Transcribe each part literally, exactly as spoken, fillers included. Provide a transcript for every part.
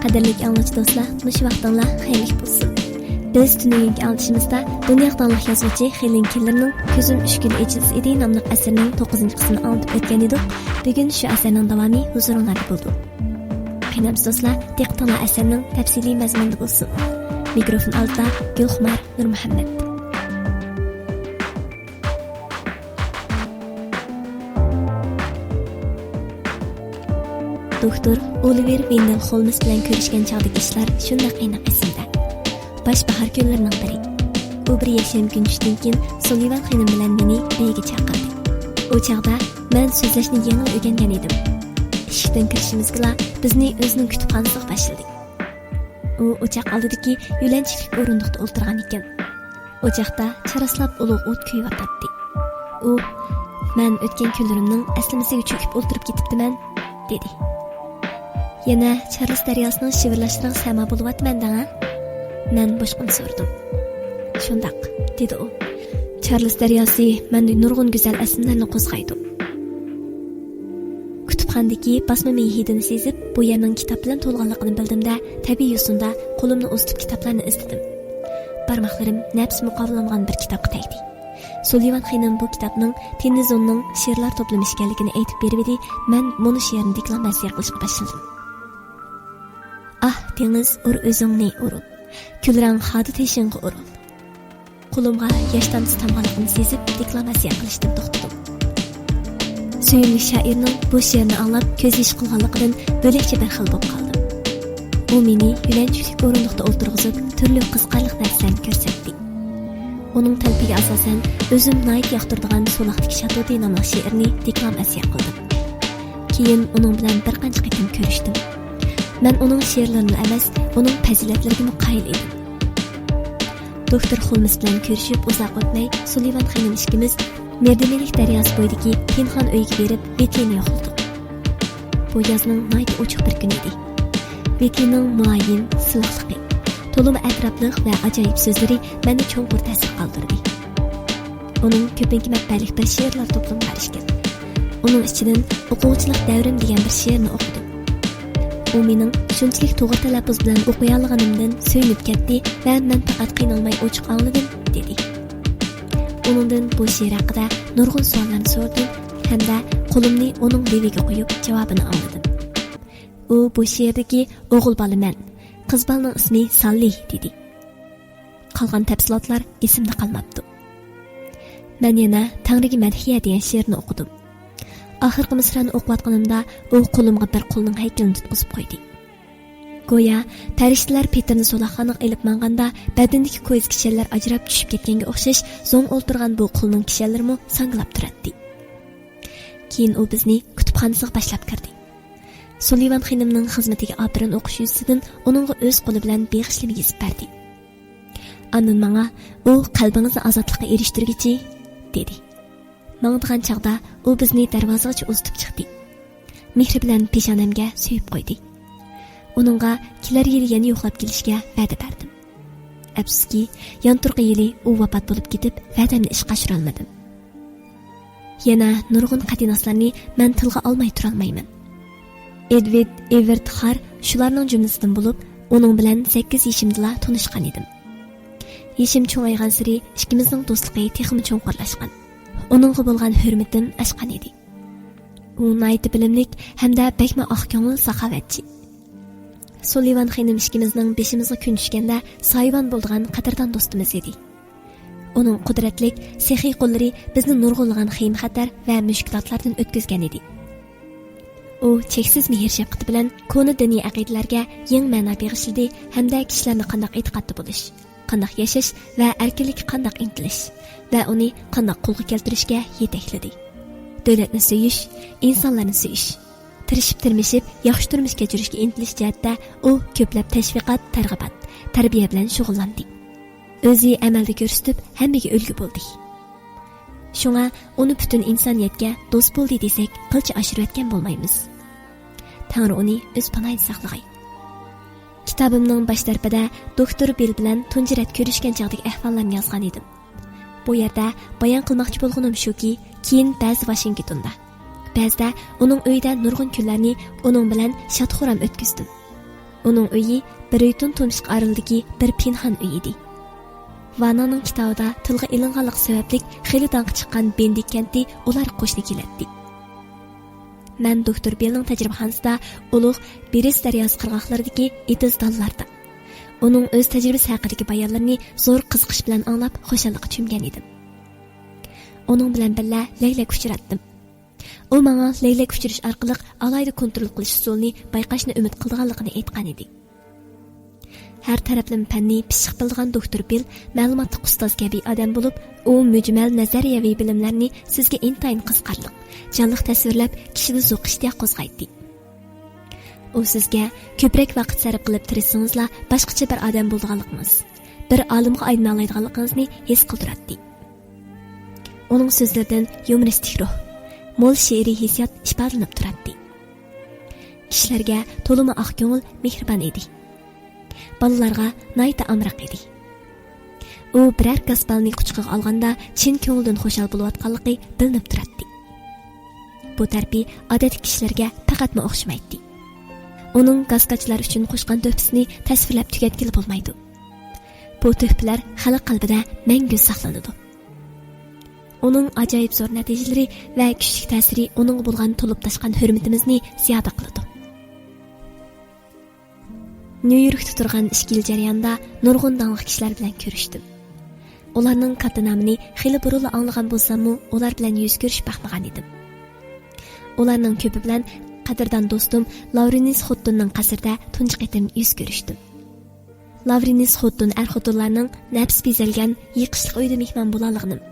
قەدىرلىك ئاڭلىغۇچى دوستلار، مۇشۇ ۋاقتىڭلار خەيرلىك بولسۇن. بىز تۈنۈگۈنكى ئاڭلىتىشىمىزدا دۇنياغا تاڭلىق يازغۇچى خېلېن كېللېرنىڭ كۆزۈم ئۈچ كۈن ئېچىلسا ئىدى ناملىق ئەسىرىنىڭ توققۇزىنچى قىسمىنى ئاڭلىتىپ ئۆتكەن ئىدۇق. بۈگۈن شۇ ئەسەرنىڭ داۋامى ھۇزۇرۇڭلاردا بولىدۇ. قېنى ئەمىسە دوستلار، دىققىتىڭلار ئەسەرنىڭ تەپسىلىي مەزمۇنىدا بولسۇن. مىكروفون ئالدىدا گۈلخۇمار نۇرمۇھەممەت. دوكتور ئولىۋېر ۋېندېل خولمس بىلەن كۆرۈشكەن چاغدىكى ئىشلار شۇنداق ئېنىق ئېسىمدە. باش باھار كۈنلىرىنىڭ بىرى. ئۇ بىر يەكشەنبە كۈنى چۈشتىن كېيىن سۇللىۋان خېنىم بىلەن مېنى ئۆيىگە چاقىردى. ئۇ چاغدا مەن سۆزلەشنى يېڭىلا ئۆگەنگەن ئىدىم. ئىشىكتىن كىرىشىمىزگىلا بىزنى ئۆزىنىڭ كۈتۈپخانىسىغا باشلىدى. ئۇ ئوچاق ئالدىدىكى يۆلەنچۈكلۈك ئورۇندۇقتا ئولتۇرغان ئىكەن. ئوچاقتا چاراسلاپ ئۇلۇغ ئوت كۆيۈۋاتاتتى. ئۇ، «مەن ئۆتكەن كۈنلىرىمنىڭ ئەسلىمىسىگە چۆكۈپ ئولتۇرۇپ كېتىپتىمەن» دېدى. «يەنە چارلىز دەرياسىنىڭ شىۋىرلاشلىرىغا سەما بولۇۋاتىمەن دەڭە؟» مەن بوشقۇن سورىدىم. «شۇنداق» دېدى ئۇ. «چارلىز دەرياسى مەندە نۇرغۇن گۈزەل ئەسلىمىلەرنى قوزغايدۇ.» كۇتۇپخانىدىكى باسما مېيى ھىدىنى سېزىپ، بۇ يەرنىڭ كىتاب بىلەن تولغانلىقىنى بىلدىم-دە، تەبىئىي يوسۇندا قولۇمنى ئۇزىتىپ كىتابلارنى ئىزدىدىم. بارماقلىرىم نەپسىمۇ قاۋىلانغان بىر كىتابقا تەگدى. سۇللىۋان خېنىم بۇ كىتابنىڭ تېننىزوننىڭ شېئىرلار توپلىمى ئىكەنلىكىنى ئېيتىپ بېرىۋىدى، مەن مۇنۇ شېئىرنى دېكلاماتسىيە قىلىشقا باشلىدىم. «ئاھ، دېڭىز، ئۇر ئۆزۈڭنى، ئۇرۇل. كۈلرەڭ خادا تېشىڭغا ئۇرۇل.» قولۇمغا ياش تامچىسى تامغانلىقىنى سېزىپ، دېكلاماتسىيە قىلىشتىن توختىدىم. سۆيۈملۈك شائىرنىڭ بۇ شېئىرنى ئاڭلاپ كۆز يېشى قىلغانلىقىدىن بۆلەكچە بىر خىل بولۇپ قالدىم. ئۇ مېنى يۆلەنچۈكلۈك ئورۇندۇقتا ئولتۇرغۇزۇپ، تۈرلۈك قىزىقارلىق نەرسىلەرنى كۆرسەتتى. ئۇنىڭ تەلىپىگە ئاساسەن، ئۆزۈم ناھايىتى ياقتۇرىدىغان سولاقتىكى شاتۇدى ناملىق شېئىرنى دېكلاماتسىيە قىلدىم. كېيىن ئۇنىڭ بىلەن بىر قانچە قېتىم كۆرۈشتۈم. مەن ئۇنىڭ شېئىرلىرىنىلا ئەمەس، ئۇنىڭ پەزىلەتلىرىگىمۇ قايىل ئىدىم. دوكتور خولمس بىلەن كۆرۈشۈپ ئۇزاق ئۆتمەي، سۇللىۋان خېنىم ئىككىمىز مېردىمىلىك دەرياسى بويىدىكى پىنھان ئۆيگە بېرىپ، بېتىنى يوقلىدۇق. بۇ يازنىڭ ناھايىتى ئوچۇق بىر كۈنى ئىدى. بېتىنىڭ مۇلايىم، سىلىقلىقى، تولىمۇ ئەتراپلىق ۋە ئاجايىپ سۆزلىرى مەندە چوڭقۇر تەسىر قالدۇردى. ئۇنىڭ كۆپۈنكى مەنبەلىك بىر شېئىرلار توپلىمى بار ئىكەن. ئۇنىڭ ئىچىدىن ئوقۇغۇچىلىق دەۋرىم دېگەن بىر شېئىرنى ئوقۇدۇم. ئۇ مېنىڭ شۇنچىلىك توغرا تەلەپپۇز بىلەن ئوقۇيالىغىنىمدىن سۆيۈنۈپ كەتتى ۋە مەن پەقەت قىينالماي ئوچۇق ئاڭلىدىم، دېدى. ئۇنىڭدىن بۇ شېئىر ھەققىدە نۇرغۇن سوئاللارنى سورىدىم ھەمدە قولۇمنى ئۇنىڭ لېۋىگە قويۇپ جاۋابىنى ئاڭلىدىم. ئۇ بۇ شېئىردىكى «ئوغۇل بالا مەن، قىز بالىنىڭ ئىسمى ساللى» دېدى. قالغان تەپسىلاتلار ئېسىمدە قالماپتۇ. مەن يەنە «تەڭرىگە مەدھىيە» دېگەن شېئىرنى ئوقۇدۇم. ئاخىرقى مىسرانى ئوقۇۋاتقىنىمدا ئۇ قولۇمغا بىر قۇلنىڭ ھەيكىلىنى تۇتقۇزۇپ قويدى. گويا پەرىشتىلەر پېتىرنى سولاقخانىغا ئېلىپ ماڭغاندا بەدىنىدىكى كويزا كىشەنلەر ئاجراپ چۈشۈپ كەتكەنگە ئوخشاش زوڭ ئولتۇرغان بۇ قۇلنىڭ كىشەنلىرىمۇ ساڭگىلاپ تۇراتتى. كېيىن ئۇ بىزنى كۇتۇپخانىسىغا باشلاپ كىردى. سۇللىۋان خېنىمنىڭ خىزمىتىگە ئاپىرىن ئوقۇش يۈزىسىدىن ئۇنىڭغا ئۆز قولى بىلەن بېغىشلىما يېزىپ بەردى. ئاندىن ماڭا، «ئۇ قەلبىڭىزنى ئازادلىققا ئېرىشتۈرگۈچى» دېدى. ماڭىدىغان چاغدا ئۇ بىزنى دەرۋازىغىچە ئۇزىتىپ چىقتى. مېھرى بىلەن پېشانەمگە سۆيۈپ قويدى. ئۇنىڭغا كېلەر يىلى يەنە يوقلاپ كېلىشكە ۋەدە بەردىم. ئەپسۇسكى، يانتۇرقى يىلى ئۇ ۋاپات بولۇپ كېتىپ، ۋەدەمنى ئىشقا ئاشۇرالمىدىم. يەنە نۇرغۇن قەدىناسلارنى مەن تىلغا ئالماي تۇرالمايمەن. ئېدۋىد ئېۋېرت خار شۇلارنىڭ جۈملىسىدىن بولۇپ، ئۇنىڭ بىلەن سەككىز يېشىمدىلا تونۇشقان ئىدىم. يېشىم چوڭايغانسېرى ئىككىمىزنىڭ دوستلۇقى تېخىمۇ چوڭقۇرلاشقان. ئۇنىڭغا بولغان ھۆرمىتىم ئاشقان ئىدى. ئۇ ناھايىتى بىلىملىك ھەمدە بەكمۇ ئاق كۆڭۈل، ساخاۋەتچى. سۇللىۋان خېنىم ئىككىمىزنىڭ بېشىمىزغا كۈن چۈشكەندە سايىۋان بولىدىغان قەدىردان دوستىمىز ئىدى. ئۇنىڭ قۇدرەتلىك، سېخىي قوللىرى بىزنى نۇرغۇنلىغان خىيىم-خەتەر ۋە مۈشكۈلاتلاردىن ئۆتكۈزگەن ئىدى. ئۇ چەكسىز مېھىر-شەپقىتى بىلەن كونا دىنىي ئەقىدىلەرگە يېڭى مەنا بېغىشلىدى ھەمدە كىشىلەرنى قانداق ئېتىقادتا بولۇش، قانداق ياشاش ۋە ئەركىنلىككە قانداق ئىنتىلىش ۋە ئۇنى قانداق قولغا كەلتۈرۈشكە يېتەكلىدى. دۆلەتنى سۆيۈش، ئىنسانلارنى سۆيۈش، تىرىشىپ-تىرمىشىپ ياخشى تۇرمۇش كەچۈرۈشكە ئىنتىلىش جەھەتتە ئۇ كۆپلەپ تەشۋىقات، تەرغىبات، تەربىيە بىلەن شۇغۇللاندى. ئۆزى ئەمەلدە كۆرسىتىپ، ھەممىگە ئۈلگە بولدى. شۇڭا ئۇنى پۈتۈن ئىنسانىيەتكە دوست بولدى دېسەك، قىلچە ئاشۇرۇۋەتكەن بولمايمىز. تەڭرى ئۇنى ئۆز پاناھىدا ساقلىغاي. كىتابىمنىڭ باش تەرىپىدە دوكتور بىل بىلەن تۇنجى رەت كۆرۈشكەن چاغدىكى ئەھۋاللارنى يازغان ئىدىم. بۇ يەردە بايان قىلماقچى بولغىنىم شۇكى، كېيىن بەزىدە ۋاشىنگتوندا، بەزىدە ئۇنىڭ ئۆيىدە نۇرغۇن كۈنلەرنى ئۇنىڭ بىلەن شاد-خۇرام ئۆتكۈزدۈم. ئۇنىڭ ئۆيى بىر يۈتۈن تۇمشۇق ئارىلىدىكى بىر پىنھان ئۆي ئىدى. ۋانانىڭ كىتابىدا تىلغا ئېلىنغانلىقى سەۋەبلىك خېلى داڭقى چىققان بېندىك كەنتى ئۇلارغا قوشنا كېلەتتى. مەن دوكتور بىلنىڭ تەجرىبىخانىسىدا ئۇلۇغ بىرىس دەرياسى قىرغاقلىرىدىكى ئېتىز دالىلاردا، ئۇنىڭ ئۆز تەجرىبىسى ھەققىدىكى بايانلىرىنى زور قىزىقىش بىلەن ئاڭلاپ خۇشاللىققا چۆمگەن ئىدىم. ئۇنىڭ بىلەن بىللە لەگلەككە ئۇچراتتىم. ئۇ ماڭا لەگلەككە ئۇچرىشىش ئارقىلىق ئالاھىدە كونترول قىلىش ئۇسۇلىنى بايقاشنى ئۈمىد قىلىدىغانلىقىنى ئېيتقان ئىدى. ھەر تەرەپلىمە پەننى پىششىق بىلىدىغان دوكتور بىل مەلۇماتلىق ئۇستاز كەبى ئادەم بولۇپ، ئۇ مۈجمەل نەزەرىيەۋى بىلىملەرنى سىزگە ئىنتايىن قىزىقارلىق، جانلىق تەسۋىرلەپ، كىشىدە زوق ئىشتىياق قوزغايتتى. ئۇ سىزگە كۆپرەك ۋاقىت سەرپ قىلىپ تىرىشسىڭىزلا باشقىچە بىر ئادەم بولىدىغانلىقىڭىز، بىر ئالىمغا ئايلىنالايدىغانلىقىڭىزنى ھېس قىلدۇراتتى. ئۇنىڭ سۆزلىرىدىن يۇمۇرىستىك روھ، مول شېئىرىي ھېسسىيات ئىپادىلىنىپ تۇراتتى. كىشىلەرگە تولىمۇ ئاق كۆڭۈل، مېھرىبان ئىدى. بالىلارغا ناھايىتى ئامراق ئىدى. ئۇ بىرەر گاسپالنى قۇچىقىغا ئالغاندا چىن كۆڭلىدىن خۇشال بولۇۋاتقانلىقى بىلىنىپ تۇراتتى. بۇ تەرىپى ئادەتتىكى كىشىلەرگە پەقەتمۇ ئوخشىمايتتى. ئۇنىڭ گاسكاچلار ئۈچۈن قوشقان تۆھپىسىنى تەسۋىرلەپ تۈگەتكىلى بولمايدۇ. بۇ تۆھپىلەر خەلق قەلبىدە مەڭگۈ ساقلىنىدۇ. ئۇنىڭ ئاجايىپ زور نەتىجىلىرى ۋە كۈچلۈك تەسىرى ئۇنىڭغا بولغان تولۇپ تاشقان ھۆرمىتىمىزنى زىيادە قىلىدۇ. نيۇ يوركتا تۇرغان ئىككى يىل جەريانىدا نۇرغۇن داڭلىق كىشىلەر بىلەن كۆرۈشتۈم. ئۇلارنىڭ كاتتا نامىنى خېلى بۇرۇنلا ئاڭلىغان بولساممۇ، ئۇلار بىلەن يۈز كۆرۈشۈپ باقمىغان ئىدىم. ئۇلارنىڭ كۆپى بىلەن قەدىردان دوستۇم لاۋرېنس خوتتوننىڭ قەسرىدە تۇنجى قېتىم يۈز كۆرۈشتۈم. لاۋرېنس خوتتون ئەر-خوتۇنلارنىڭ نەپىس بېزەلگەن يېقىشلىق ئۆيىدە مېھمان بولالىغىنىم،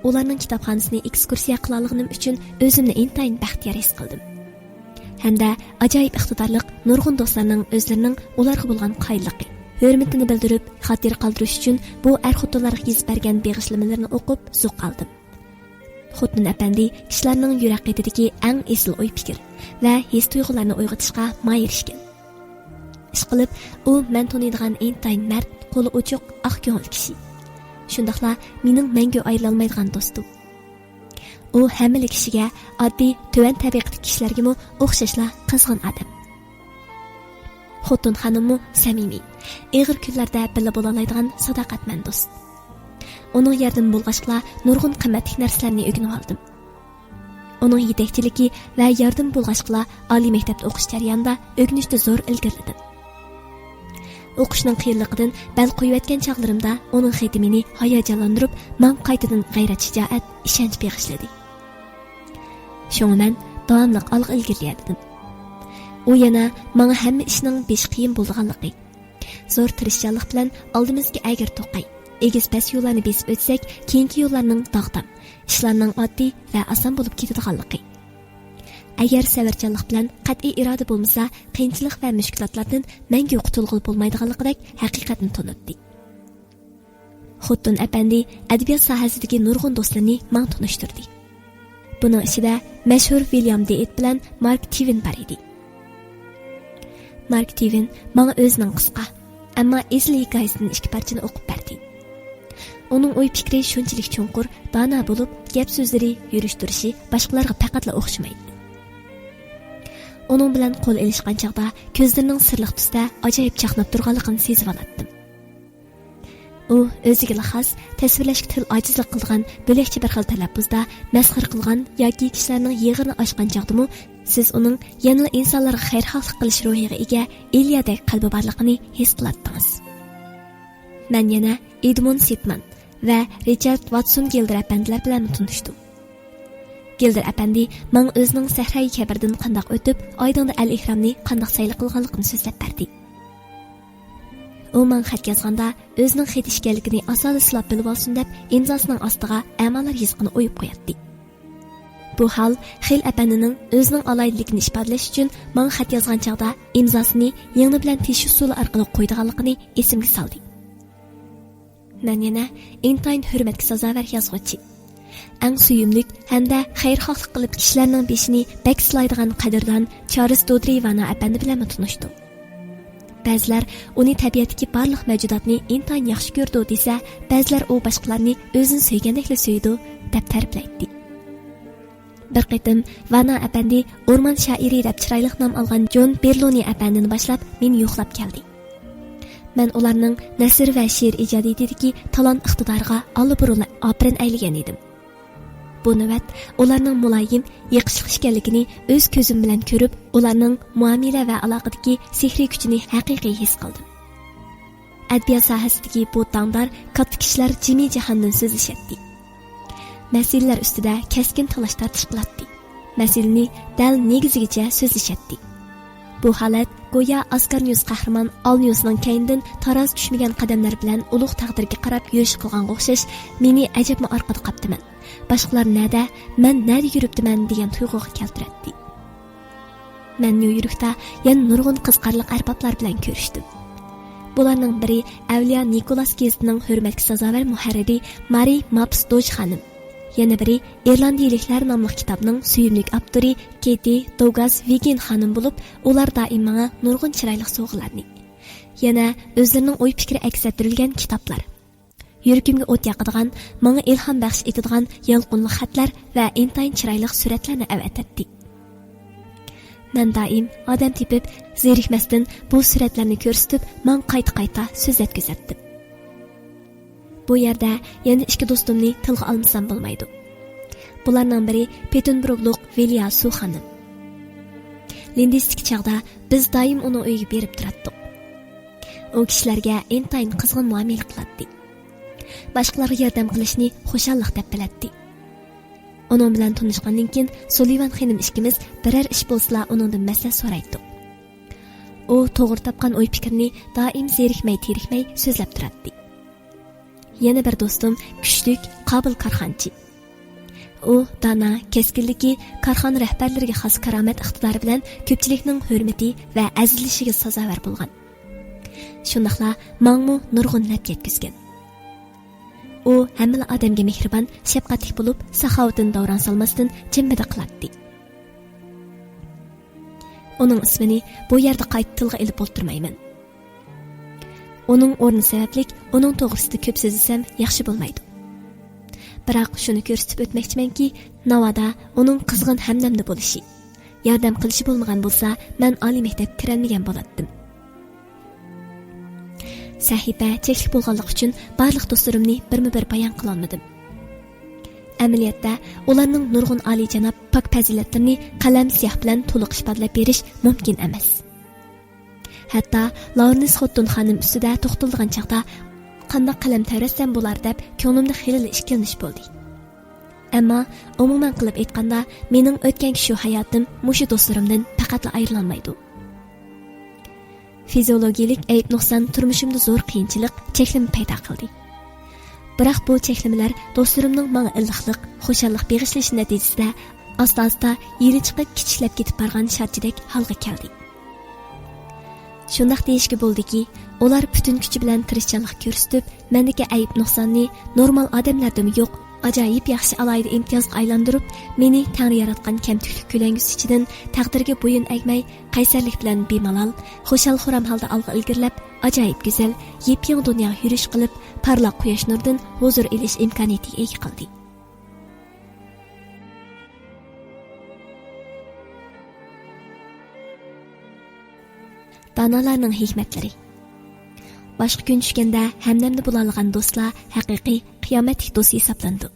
ئۇلارنىڭ كىتابخانىسىنى ئېكسكۇرسىيە قىلالىغىنىم ئۈچۈن ئۆزۈمنى ئىنتايىن بەختىيار ھېس قىلدىم. ھەمدە ئاجايىپ ئىقتىدارلىق نۇرغۇن دوستلارنىڭ ئۆزلىرىنىڭ ئۇلارغا بولغان قايىللىقى، ھۆرمىتىنى بىلدۈرۈپ، خاتىرە قالدۇرۇش ئۈچۈن بۇ ئەر-خوتۇنلارغا يېزىپ بەرگەن بېغىشلىمىلىرىنى ئوقۇپ زوق ئالدىم. خوتۇن ئەپەندى كىشىلەرنىڭ يۈرەك قېتىدىكى ئەڭ ئېسىل ئوي-پىكىر ۋە ھېس-تۇيغۇلارنى ئويغىتىشقا ماھىر ئىكەن. ئىشقىلىپ، ئۇ مەن تونۇيدىغان ئىنتايىن مەرد، قولى ئوچۇق، ئاق كۆڭۈل كىشى. شۇنداقلا مېنىڭ مەڭگۈ ئايرىلالمايدىغان دوستۇم. ئۇ ھەممىلا كىشىگە، ئاددىي، تۆۋەن تەبىقىدىكى كىشىلەرگىمۇ ئوخشاشلا قىزغىن ئادەم. خوتۇن خانىممۇ سەمىمىي، ئېغىر كۈنلەردە بىللە بولالايدىغان ساداقەتمەن دوست. ئۇنىڭ ياردىمى بولغاچقىلا نۇرغۇن قىممەتلىك نەرسىلەرنى ئۆگىنىۋالدىم. ئۇنىڭ يېتەكچىلىكى ۋە ياردىمى بولغاچقىلا ئالىي مەكتەپتە ئوقۇش جەريانىدا ئۆگىنىشتە زور ئىلگىرىلىدىم. ئوقۇشنىڭ قىيىنلىقىدىن بەل قويۇۋەتكەن چاغلىرىمدا ئۇنىڭ خېتى مېنى ھاياجانلاندۇرۇپ، ماڭا قايتىدىن غەيرەت-شىجائەت، ئىشەنچ بېغىشلىدى. شۇڭا مەن داۋاملىق ئالغا ئىلگىرىلىيەلىدىم. ئۇ يەنە ماڭا ھەممە ئىشنىڭ بېشى قىيىن بولىدىغانلىقى، زور تىرىشچانلىق بىلەن ئالدىمىزدىكى ئەگرى توقاي، ئېگىز پەس يوللارنى بېسىپ ئۆتسەك، كېيىنكى يوللارنىڭ داغدام، ئىشلارنىڭ ئاددىي ۋە ئاسان بولۇپ كېتىدىغانلىقى، ئەگەر سەۋرچانلىق بىلەن قەتئىي ئىرادە بولمىسا، قىيىنچىلىق ۋە مۈشكۈلاتلاردىن مەڭگۈ قۇتۇلغىلى بولمايدىغانلىقىدەك ھەقىقەتنى تونۇتتى. خوتۇن ئەپەندى ئەدەبىيات ساھەسىدىكى نۇرغۇن دوستلىرىنى ماڭا تونۇشتۇردى. بۇنىڭ ئىچىدە مەشھۇر ۋىليام دېئىت بىلەن مارك تىۋېن بار ئىدى. مارك تىۋېن ماڭا ئۆزىنىڭ قىسقا، ئەمما ئېسىل ھېكايىسىدىن ئىككى پارچىنى ئوقۇپ بەردى. ئۇنىڭ ئوي-پىكرى شۇنچىلىك چوڭقۇر، دانا بولۇپ، گەپ-سۆزلىرى، يۈرۈش-تۇرۇشى باشقىلارغا پەقەتلا ئوخشىمايتتى. ئۇنىڭ بىلەن قول ئېلىشقان چاغدا كۆزلىرىنىڭ سىرلىق تۈستە ئاجايىپ چاقناپ تۇرغانلىقىنى سېزىۋالاتتىم. ئۇ ئۆزىگىلا خاس، تەسۋىرلەشكە تىل ئاجىزلىق قىلىدىغان بۆلەكچە بىر خىل تەلەپپۇزدا مەسخىرە قىلغان ياكى كىشىلەرنىڭ يىغىرىنى ئاچقان چاغدىمۇ، سىز ئۇنىڭ يەنىلا ئىنسانلارغا خەيرخاھلىق قىلىش روھىغا ئىگە ئېلىيادەك قەلبى بارلىقىنى ھېس قىلاتتىڭىز. مەن يەنە ئېدموند سىتمان ۋە رىچارد ۋاتسون گىلدېر ئەپەندىلەر بىلەنمۇ تونۇشتۇم. گىلدېر ئەپەندى ماڭا ئۆزىنىڭ سەھرايى كەبىردىن قانداق ئۆتۈپ، ئايدىڭدا ئەل ئېھرامنى قانداق سايلى قىلغانلىقىنى سۆزلەپ بەردى. ئۇ ماڭا خەت يازغاندا، ئۆزىنىڭ خېتى ئىكەنلىكىنى ئاسانلا سىلاپ بىلىۋالسۇن دەپ، ئىمزاسىنىڭ ئاستىغا ئەمالار يېزىقىنى ئويۇپ قوياتتى. بۇ ھال خېل ئەپەندىنىڭ ئۆزىنىڭ ئالاھىدىلىكىنى ئىپادىلەش ئۈچۈن ماڭا خەت يازغان چاغدا ئىمزاسىنى يىڭنە بىلەن تېشىش ئۇسۇلى ئارقىلىق قويىدىغانلىقىنى ئېسىمگە سالدى. مەن يەنە ئىنتايىن ھۆرمەتكە سازاۋەر يازغۇچى، ئەڭ سۆيۈملۈك ھەمدە خەيرخاھلىق قىلىپ كىشىلەرنىڭ بېشىنى بەك سىلايدىغان قەدىردان چارلىز دودرىي ۋانا ئەپەندى بىلەنمۇ تونۇشتۇم. بەزىلەر ئۇنى تەبىئەتتىكى بارلىق مەۋجۇداتنى ئىنتايىن ياخشى كۆرىدۇ دېسە، بەزىلەر ئۇ باشقىلارنى ئۆزىنى سۆيگەندەكلا سۆيىدۇ دەپ تەرىپلەيتتى. بىر قېتىم ۋانا ئەپەندى ئورمان شائىرى دەپ چىرايلىق نام ئالغان جون بېرلونى ئەپەندىنى باشلاپ مېنى يوقلاپ كەلدى. مەن ئۇلارنىڭ نەسر ۋە شېئىر ئىجادىيىتىدىكى تالانت ئىقتىدارىغا ئاللىبۇرۇن ئاپىرىن ئەيلىگەن ئىدىم. بۇ نۆۋەت ئۇلارنىڭ مۇلايىم، يېقىشلىق ئىكەنلىكىنى ئۆز كۆزۈم بىلەن كۆرۈپ، ئۇلارنىڭ مۇئامىلە ۋە ئالاقىدىكى سېھرىي كۈچىنى ھەقىقىي ھېس قىلدىم. ئەدەبىيات ساھەسىدىكى بۇ داڭدار كاتتا كىشىلەر جىمى جاھاندىن سۆزلىشەتتى. مەسىلىلەر ئۈستىدە كەسكىن تالاش-تارتىش قىلاتتى. مەسىلىنى دەل نېگىزىگىچە سۆزلىشەتتى. بۇ ھالەت گويا ئاسكارنىيۇس قەھرىمان ئالنىيۇسنىڭ كەينىدىن تارازا چۈشمىگەن قەدەملەر بىلەن ئۇلۇغ تەقدىرگە قاراپ يۈرۈش قىلغانغا ئوخشاش، مېنى ئەجەبمۇ ئارقىدا قاپتىمەن، باشقىلار نەدە، مەن نەدە يۈرۈپتىمەن دېگەن تۇيغۇغا كەلتۈرەتتى. مەن نيۇ يوركتا يەنە نۇرغۇن قىزىقارلىق ئەربابلار بىلەن كۆرۈشتۈم. بۇلارنىڭ بىرى ئەۋلىيا نىكولاس گېزىتىنىڭ ھۆرمەتكە سازاۋەر مۇھەررىرى مارى ماپس دوج خانىم، يەنە بىرى ئىرلاندىيىلىكلەر ناملىق كىتابنىڭ سۆيۈملۈك ئاپتورى كېتى دوگاس ۋىگىن خانىم بولۇپ، ئۇلار دائىم ماڭا نۇرغۇن چىرايلىق سوۋغىلارنى، يەنە ئۆزلىرىنىڭ ئوي پىكرى ئەكس ئەتتۈرۈلگەن كىتابلار، يۈرىكىمگە ئوت ياقىدىغان، ماڭا ئىلھام بەخش ئېتىدىغان يالقۇنلۇق خەتلەر ۋە ئىنتايىن چىرايلىق سۈرەتلەرنى ئەۋەتەتتى. مەن دائىم ئادەم تېپىپ، زېرىكمەستىن بۇ سۈرەتلەرنى كۆرسىتىپ، ماڭا قايتا-قايتا سۆزلەتكۈزەتتىم. بۇ يەردە يەنە ئىككى دوستۇمنى تىلغا ئالمىسام بولمايدۇ. بۇلارنىڭ بىرى پېتېنبۇرگلۇق ۋىليا سۇ خانىم. لىندىستىكى چاغدا بىز دائىم ئۇنىڭ ئۆيىگە بېرىپ تۇراتتۇق. ئۇ كىشىلەرگە ئىنتايىن قىزغىن مۇئامىلە قىلاتتى. باشقىلارغا ياردەم قىلىشنى خۇشاللىق دەپ بىلەتتى. ئۇنىڭ بىلەن تونۇشقاندىن كېيىن سۇلىۋان خېنىم ئىككىمىز بىرەر ئىش بولسىلا ئۇنىڭدىن مەسلىھەت سورايتتۇق. ئۇ توغرا تاپقان ئوي پىكىرنى دائىم زېرىكمەي تېرىكمەي سۆزلەپ تۇراتتى. يەنە بىر دوستۇم كۈچلۈك، قابىل كارخانىچى. ئۇ دانا، كەسكىنلىكى، كارخانا رەھبەرلىرىگە خاس كارامەت ئىقتىدارى بىلەن كۆپچىلىكنىڭ ھۆرمىتى ۋە ئەزىزلىشىگە سازاۋەر بولغان. شۇنداقلا ماڭىمۇ نۇرغۇن نەپ يەتكۈزگەن. ئۇ ھەممىلا ئادەمگە مېھرىبان، شەپقەتلىك بولۇپ، ساخاۋىتىنى داۋراڭ سالماستىن جىممىدە قىلاتتى. ئۇنىڭ ئىسمىنى بۇ يەردە قايتا تىلغا ئېلىپ ئولتۇرمايمەن. ئۇنىڭ ئورنى سەۋەبلىك ئۇنىڭ توغرىسىدا كۆپ سۆزلىسەم ياخشى بولمايدۇ. بىراق شۇنى كۆرسىتىپ ئۆتمەكچىمەنكى، ناۋادا ئۇنىڭ قىزغىن ھەمدەمدە بولۇشى، ياردەم قىلىشى بولمىغان بولسا، مەن ئالىي مەكتەپكە كىرەلمىگەن بولاتتىم. سەھىپە چەكلىك بولغانلىقى ئۈچۈن بارلىق دوستلىرىمنى بىرمۇ بىر بايان قىلالمىدىم. ئەمەلىيەتتە، ئۇلارنىڭ نۇرغۇن ئالىيجاناب، پاك پەزىلەتلىرىنى قەلەم سىياھ بىلەن تولۇق ئىپادىلەپ بېرىش مۇمكىن ئەمەس. ھەتتا لاۋرېنس خوتۇن خانىم ئۈستىدە توختىلىدىغان چاغدا، قانداق قەلەم تەۋرەتسەم بولار دەپ كۆڭلۈمدە خېلىلا ئىككىلىنىش بولدى. ئەمما ئومۇمەن قىلىپ ئېيتقاندا، مېنىڭ ئۆتكەنكى شۇ ھاياتىم مۇشۇ دوستلىرىمدىن پەقەتلا ئايرىلالمايدۇ. فىزىئولوگىيىلىك ئەيىب نۇقسان تۇرمۇشۇمدا زور قىيىنچىلىق، چەكلىمە پەيدا قىلدى. بىراق بۇ چەكلىمىلەر دوستلىرىمنىڭ ماڭا ئىللىقلىق، خۇشاللىق بېغىشلىشى نەتىجىسىدە ئاستا-ئاستا يېلى چىقىپ، كىچىكلەپ كېتىپ بارغان شارچىدەك ھالغا كەلدى. شۇنداق دېيىشكە بولىدۇكى، ئۇلار پۈتۈن كۈچى بىلەن تىرىشچانلىق كۆرسىتىپ، مەندىكى ئەيىب نۇقساننى نورمال ئادەملەردىمۇ يوق، ئاجايىپ ياخشى ئالاھىدە ئىمتىيازغا ئايلاندۇرۇپ، مېنى تەڭرى ياراتقان كەمتۈكلۈك كۆلەڭگىسى ئىچىدىن تەقدىرگە بويۇن ئەگمەي، قەيسەرلىك بىلەن بىمالال، خۇشال-خۇرام ھالدا ئالغا ئىلگىرىلەپ، ئاجايىپ گۈزەل، يېپيېڭى دۇنياغا يۈرۈش قىلىپ، پارلاق قۇياش نۇرىدىن ھۇزۇر ئېلىش ئىمكانىيىتىگە ئىگە قىلدى. دانالارنىڭ ھېكمەتلىرى. باشقا كۈن چۈشكەندە ھەمدەمدە بولالىغان دوستلار ھەقىقىي قىيامەتلىك دوست ھېسابلىنىدۇ.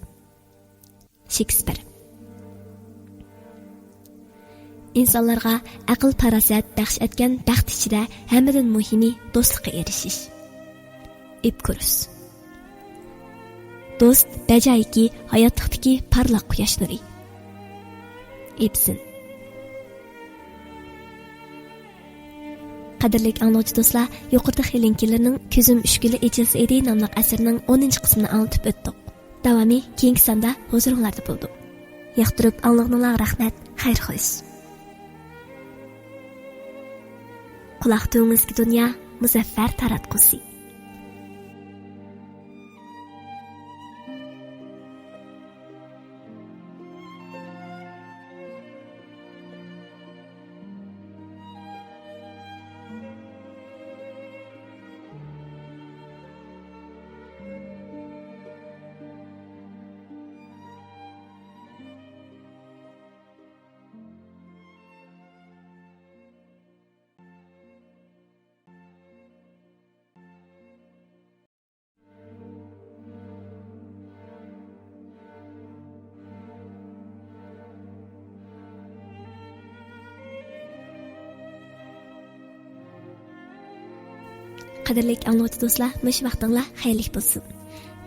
شېكسپىر. ئىنسانلارغا ئەقىل-پاراسەت بەخش ئەتكەن بەخت ئىچىدە ھەممىدىن مۇھىمى دوستلۇققا ئېرىشىش. ئېپىكۇرۇس. دوست بەجايىكى ھاياتلىقتىكى پارلاق قۇياش نۇرى. ئىبسېن. قەدىرلىك ئاڭلىغۇچى دوستلار، يۇقىرىدا خېلىن كېللېرنىڭ كۆزۈم ئۈچ كۈنلا ئېچىلسا ئىدى ناملىق ئەسىرىنىڭ ئونىنچى قىسمىنى ئاڭلىتىپ ئۆتتۇق. داۋامى كېيىنكى ساندا ھۇزۇرۇڭلاردا بولىدۇ. ياقتۇرۇپ ئاڭلىغىنىڭلارغا رەھمەت. خەير خوش. قۇلاق تۈۋىڭىزدىكى دۇنيا مۇزەففەر تاراتقۇسى. قەدىرلىك ئاڭلىغۇچى دوستلار، مۇشۇ ۋاقتىڭلار خەيرلىك بولسۇن.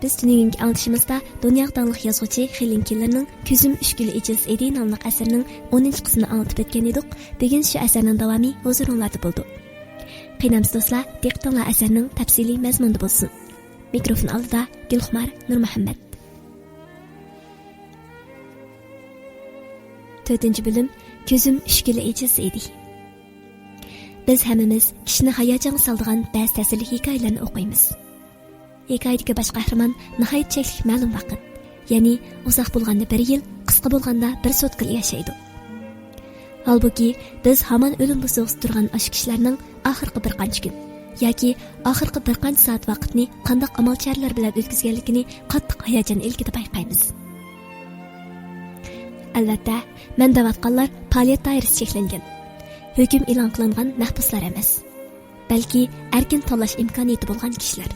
بىز تۈنۈگۈنكى ئاڭلىتىشىمىزدا دۇنياغا داڭلىق يازغۇچى خېلېن كېللېرنىڭ كۆزۈم ئۈچ كۈنلا ئېچىلسا ئىدى ناملىق ئەسىرىنىڭ ئونىنچى قىسمىنى ئاڭلىتىپ ئۆتكەن ئىدۇق. بۈگۈن شۇ ئەسەرنىڭ داۋامى ھۇزۇرۇڭلاردا بولىدۇ. قېنى ئەمىسە دوستلار، دىققىتىڭلار ئەسەرنىڭ تەپسىلىي مەزمۇنىدا بولسۇن. مىكروفون ئالدىدا گۈلخۇمار نۇرمۇھەممەت. تۆتىنچى بۆلۈم، كۆزۈم ئۈچ كۈنلا ئېچىلسا ئىدى. بىز ھەممىمىز كىشىنى ھاياجانغا سالىدىغان بەزى تەسىرلىك ھېكايىلەرنى ئوقۇيمىز. ھېكايىدىكى باش قەھرىمان ناھايىتى چەكلىك مەلۇم ۋاقىت، يەنى ئۇزاق بولغاندا بىر يىل، قىسقا بولغاندا بىر سۇتكىلا ياشايدۇ. ھالبۇكى، بىز ھامان ئۆلۈم بوسۇغىسىدا تۇرغان ئاشۇ كىشىلەرنىڭ ئاخىرقى بىر قانچە كۈن ياكى ئاخىرقى بىر قانچە سائەت ۋاقىتنى قانداق ئامال چارىلەر بىلەن ئۆتكۈزگەنلىكىنى قاتتىق ھاياجان ئىلكىدە بايقايمىز. ئەلۋەتتە، مەن دەۋاتقانلار پائالىيەت دائىرىسى چەكلەنگەن، ھۆكۈم ئېلان قىلىنغان مەھبۇسلار ئەمەس، بەلكى ئەركىن تاللاش ئىمكانىيىتى بولغان كىشىلەر.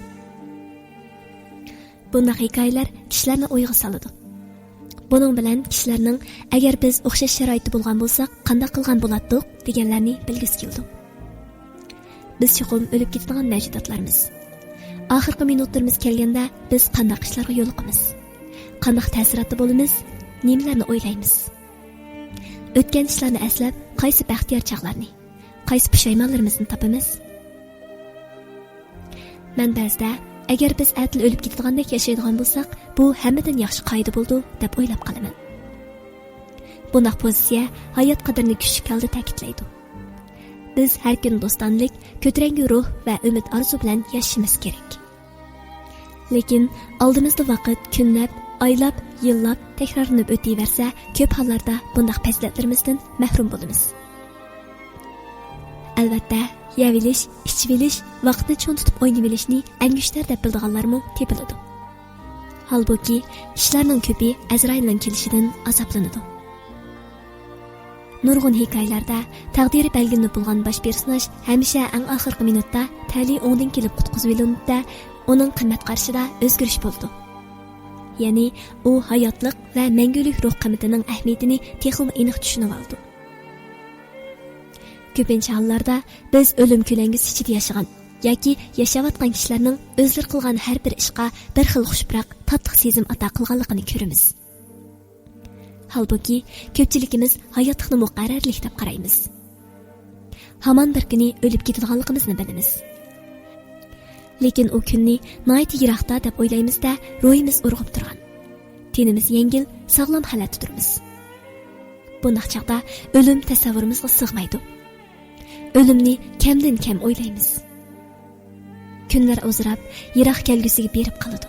بۇنداق ھېكايىلەر كىشىلەرنى ئويغا سالىدۇ. بۇنىڭ بىلەن كىشىلەرنىڭ، ئەگەر بىز ئوخشاش شارائىتتا بولغان بولساق، قانداق قىلغان بولاتتۇق، دېگەنلەرنى بىلگۈسى كېلىدۇ. بىز چوقۇم ئۆلۈپ كېتىدىغان مەۋجۇداتلارمىز. ئاخىرقى مىنۇتلىرىمىز كەلگەندە، بىز قانداق ئىشلارغا يولۇقىمىز؟ قانداق تەسىراتتا بولىمىز؟ نېمىلەرنى ئويلايمىز؟ ئۆتكەن ئىشلارنى ئەسلەپ، قايسى بەختىيار چاغلارنى، قايسى پۇشايمانلىرىمىزنى تاپىمىز؟ مەن بەزىدە، ئەگەر بىز ئەتىلا ئۆلۈپ كېتىدىغاندەك ياشايدىغان بولساق، بۇ ھەممىدىن ياخشى قائىدە بولىدۇ، دەپ ئويلاپ قالىمەن. بۇنداق پوزىتسىيە ھايات قەدرىنى كۈچلۈك ھالدا تەكىتلەيدۇ. بىز ھەر كۈنى دوستانىلىك، كۆتۈرەڭگۈ روھ ۋە ئۈمىد ئارزۇ بىلەن ياشىشىمىز كېرەك. لېكىن ئالدىمىزدا ۋاقىت كۈنلەپ، ئايلاپ، يىللاپ تەكرارلىنىپ ئۆتۈۋەرسە، كۆپ ھاللاردا بۇنداق پەزىلەتلىرىمىزدىن مەھرۇم بولىمىز. ئەلۋەتتە، يەۋېلىش، ئىچىۋېلىش، ۋاقىتنى چوڭ تۇتۇپ ئوينىۋېلىشنى ئەڭگۈشتەر دەپ بىلىدىغانلارمۇ تېپىلىدۇ. ھالبۇكى، كىشىلەرنىڭ كۆپى ئەزرائىلنىڭ كېلىشىدىن ئازابلىنىدۇ. نۇرغۇن ھېكايىلەردە تەقدىرى بەلگىلىنىپ بولغان باش پېرسوناژ ھەمىشە ئەڭ ئاخىرقى مىنۇتتا تەلىيى ئوڭدىن كېلىپ قۇتقۇزۇۋېلىنىدۇ-دە، ئۇنىڭ قىممەت قارىشىدا ئۆزگىرىش بولىدۇ. يەنى ئۇ ھاياتلىق ۋە مەڭگۈلۈك روھ قىممىتىنىڭ ئەھمىيىتىنى تېخىمۇ ئېنىق چۈشىنىۋالىدۇ. كۆپىنچە ھاللاردا بىز ئۆلۈم كۆلەڭگىسى ئىچىدە ياشىغان ياكى ياشاۋاتقان كىشىلەرنىڭ ئۆزلىرى قىلغان ھەر بىر ئىشقا بىر خىل خۇش پۇراق، تاتلىق سېزىم ئاتا قىلغانلىقىنى كۆرىمىز. ھالبۇكى، كۆپچىلىكىمىز ھاياتلىقنى مۇقەررەرلىك دەپ قارايمىز. ھامان بىر كۈنى ئۆلۈپ كېتىدىغانلىقىمىزنى بىلىمىز. لېكىن ئۇ كۈننى ناھايىتى يىراقتا دەپ ئويلايمىز-دە، روھىمىز ئۇرغۇپ تۇرغان، تېنىمىز يەڭگىل، ساغلام ھالەتتە تۇرىمىز. بۇنداق چاغدا ئۆلۈم تەسەۋۋۇرىمىزغا سىغمايدۇ. ئۆلۈمنى كەمدىن كەم ئويلايمىز. كۈنلەر ئۇزىراپ، يىراق كەلگۈسىگە بېرىپ قالىدۇ.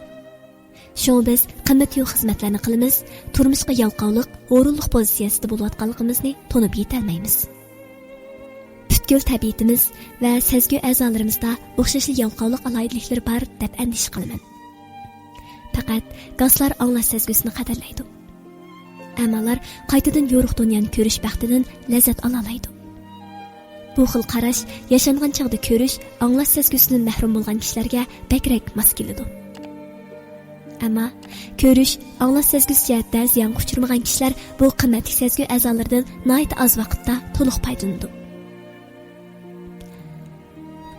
شۇڭا بىز قىممىتى يوق خىزمەتلەرنى قىلىمىز، تۇرمۇشقا يالقاۋلىق، ھۇرۇنلۇق پوزىتسىيەسىدە بولۇۋاتقانلىقىمىزنى تونۇپ يېتەلمەيمىز. پۈتكۈل تەبىئىتىمىز ۋە سەزگۈ ئەزالىرىمىزدا ئوخشاشلا يالقاۋلىق ئالاھىدىلىكلىرى بار دەپ ئەندىشە قىلىمەن. پەقەت گاسلار ئاڭلاش سەزگۈسىنى قەدىرلەيدۇ. ئەمالار قايتىدىن يورۇق دۇنيانى كۆرۈش بەختىدىن لەززەت ئالالايدۇ. بۇ خىل قاراش ياشانغان چاغدا كۆرۈش، ئاڭلاش سەزگۈسىدىن مەھرۇم بولغان كىشىلەرگە بەكرەك ماس كېلىدۇ. ئەمما كۆرۈش، ئاڭلاش سەزگۈسى جەھەتتە زىيانغا ئۇچرىمىغان كىشىلەر بۇ قىممەتلىك سەزگۈ ئەزالىرىدىن ناھايىتى ئاز ۋاقىتتا تولۇق پايدىلىنىدۇ.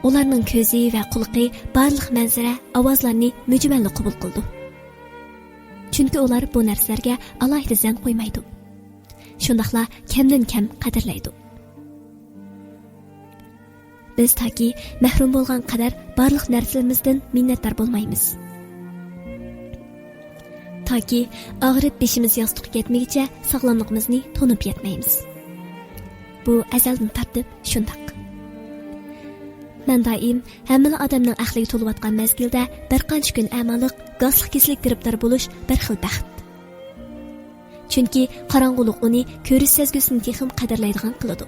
ئۇلارنىڭ كۆزى ۋە قۇلىقى بارلىق مەنزىرە، ئاۋازلارنى مۈجمەللا قوبۇل قىلىدۇ. چۈنكى ئۇلار بۇ نەرسىلەرگە ئالاھىدە زەن قويمايدۇ. شۇنداقلا كەمدىن كەم قەدىرلەيدۇ. بىز تاكى مەھرۇم بولغان قەدەر بارلىق نەرسىلىرىمىزدىن مىننەتدار بولمايمىز. تاكى ئاغرىپ بېشىمىز ياستۇققا يەتمىگىچە ساغلاملىقىمىزنى تونۇپ يەتمەيمىز. بۇ ئەزەلدىن تارتىپ شۇنداق. مەن دائىم ھەممىلا ئادەمنىڭ ئەقلىگە تولۇۋاتقان مەزگىلدە بىر قانچە كۈن ئەمالىق، گاسلىق كېسىلىگە گىرىپتار بولۇش بىر خىل بەخت. چۈنكى قاراڭغۇلۇق ئۇنى كۆرۈش سەزگۈسىنى تېخىمۇ قەدىرلەيدىغان قىلىدۇ.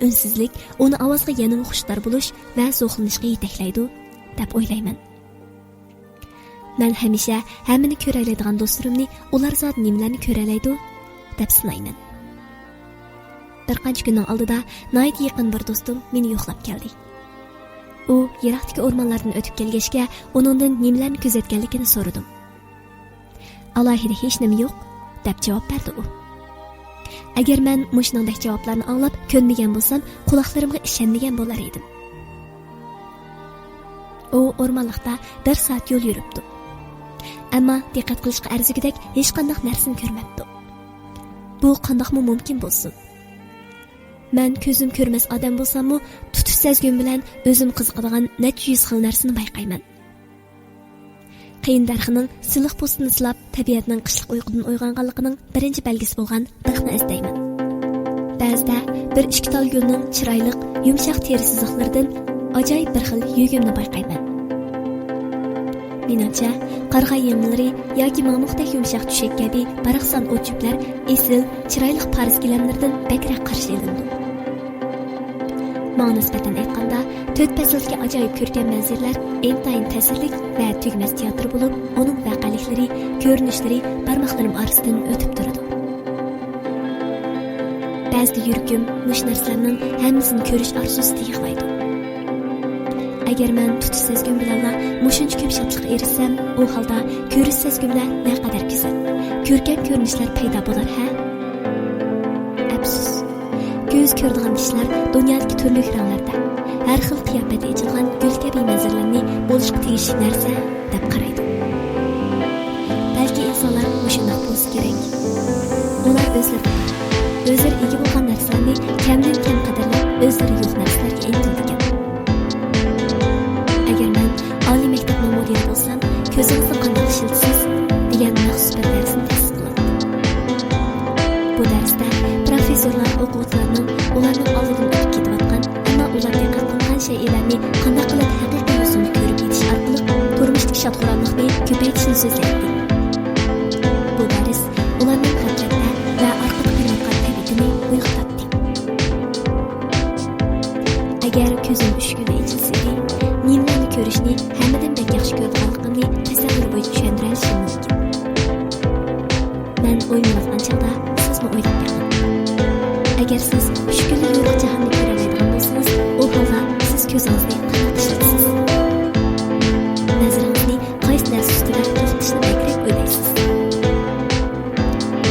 ئۈنسىزلىك ئۇنى ئاۋازغا يەنىمۇ خۇشتار بولۇش ۋە زوقلىنىشقا يېتەكلەيدۇ، دەپ ئويلايمەن. مەن ھەمىشە ھەممىنى كۆرەلەيدىغان دوستلىرىمنى ئۇلار زادى نېمىلەرنى كۆرەلەيدۇ، دەپ سىنايمەن. بىر قانچە كۈننىڭ ئالدىدا ناھايىتى يېقىن بىر دوستۇم مېنى يوقلاپ كەلدى. ئۇ يىراقتىكى ئورمانلاردىن ئۆتۈپ كەلگەچكە، ئۇنىڭدىن نېمىلەرنى كۆزەتكەنلىكىنى سورىدىم. «ئالاھىدە ھېچنېمە يوق» دەپ جاۋاب بەردى ئۇ. ئەگەر مەن مۇشۇنىڭدەك جاۋابلارنى ئاڭلاپ كۆنمىگەن بولسام، قۇلاقلىرىمغا ئىشەنمىگەن بولار ئىدىم. ئۇ ئورمانلىقتا بىر سائەت يول يۈرۈپتۇ. ئەمما دىققەت قىلىشقا ئەرزىگۈدەك ھېچقانداق نەرسىنى كۆرمەپتۇ. بۇ قانداقمۇ مۇمكىن بولسۇن؟ مەن كۆزۈم كۆرمەس ئادەم بولساممۇ، تۇتۇش سەزگۈم بىلەن ئۆزۈم قىزىقىدىغان نەچچە يۈز خىل نەرسىنى بايقايمەن. قېيىن دەرىخىنىڭ سىلىق پوستىنى سىلاپ، تەبىئەتنىڭ قىشلىق ئۇيقۇدىن ئويغانغانلىقىنىڭ بىرىنچى بەلگىسى بولغان بىخنى ئىزدەيمەن. بەزىدە بىر ئىككى تال گۈلنىڭ چىرايلىق، يۇمشاق تېرە سىزىقلىرىدىن ئاجايىپ بىر خىل يۈگۈمنى بايقايمەن. مېنىڭچە، قارىغاي يىڭنىلىرى ياكى مامۇقتەك يۇمشاق چۈشەك كەبى باراقسان ئوت-چۆپلەر ئېسىل، چىرايلىق پارس گىلەملىرىدىن بەكرەك قارشى ئېلىنىدۇ. ماڭا نىسبەتەن ئېيتقاندا، تۆت پەسىلدىكى ئاجايىپ كۆركەم مەنزىرىلەر ئىنتايىن تەسىرلىك ۋە تۈگىمەس تىياتىر بولۇپ، ئۇنىڭ ۋەقەلىكلىرى، كۆرۈنۈشلىرى بارماقلىرىم ئارىسىدىن ئۆتۈپ تۇرىدۇ. بەزىدە يۈرىكىم مۇشۇ نەرسىلەرنىڭ ھەممىسىنى كۆرۈش ئارزۇسىدا يىغلايدۇ. ئەگەر مەن تۇتۇش سەزگۈم بىلەنلا مۇشۇنچە كۆپ شادلىققا ئېرىشسەم، ئۇ ھالدا كۆرۈش سەزگۈمدە نەقەدەر گۈزەل، كۆركەم كۆرۈنۈشلەر پەيدا بولار ھە؟ ئەپسۇس، كۆز كۆرىدىغان كىشىلەر دۇنيادىكى تۈرلۈك رەڭلەردە، ھەر خىل قىياپەتتە ئېچىلغان گۈل كەبى مەنزىرىلەرنى بولۇشقا تېگىشلىك نەرسە دەپ قارايدۇ. بەلكى ئىنسانلار مۇشۇنداق بولسا كېرەك. ئۇلار ئۆزلىرى، ئۆزلىرى ئىگە بولغان نەرسىلەرنى كەمدىن كەم قەدىرلەپ، ئۆزلىرى يوق نەرسىلەرگە ئىنتىلىدىكەن. ئەگەر مەن ئالىي مەكتەپنىڭ مۇدىرى بولسام، كۆزىڭىزنى قانداق ئىشلىتىسىز دېگەن مەخسۇس بىر دەرسنى تەسىس قىلاتتىم. بۇ دەرستە پروفېسسورلار ئوقۇغۇچىلارنىڭ ئۇلارنىڭ ئالدىدىن ئۆتۈپ كېتىۋاتقان، ئەمما ئۇلار دىققەت قىلمىغان شەيئىلەرنى قانداق قىلىپ ھەقىقىي يۈزىنى كۆرۈپ يېتىش ئارقىلىق تۇرمۇشتىكى شاد-خۇراملىقنى كۆپەيتىشنى سۆزلەيتتى. بۇ دەرس ئۇلارنىڭ غەپلەتتە ۋە ئارقىدا قېلىۋاتقان تەبىئىتىنى ئويغىتاتتى. ئەگەر كۆزۈم ئۈچ كۈندە ئېچىلسىدى، نېمىلەرنى كۆرۈشنى ھەممىدىن بەك ياخشى كۆرىدىغانلىقىمنى تەسەۋۋۇر بويىچە چۈشەندۈرەلىشىم مۇمكىن. مەن ئويناۋاتقان چاغدا سىزمۇ ئويلاپ بېقىڭ. ئەگەر سىز ئۈچ كۈنلۈك يورۇق جاھاننى كۆرەلەيدىغان بولسىڭىز، ئۇ ھالدا سىز كۆزىڭىزنى قانداق ئىشلىتىسىز؟ نەزىرىڭىزنى قايسى نەرسە ئۈستىدە توختىتىشنى بەكرەك ئويلايسىز؟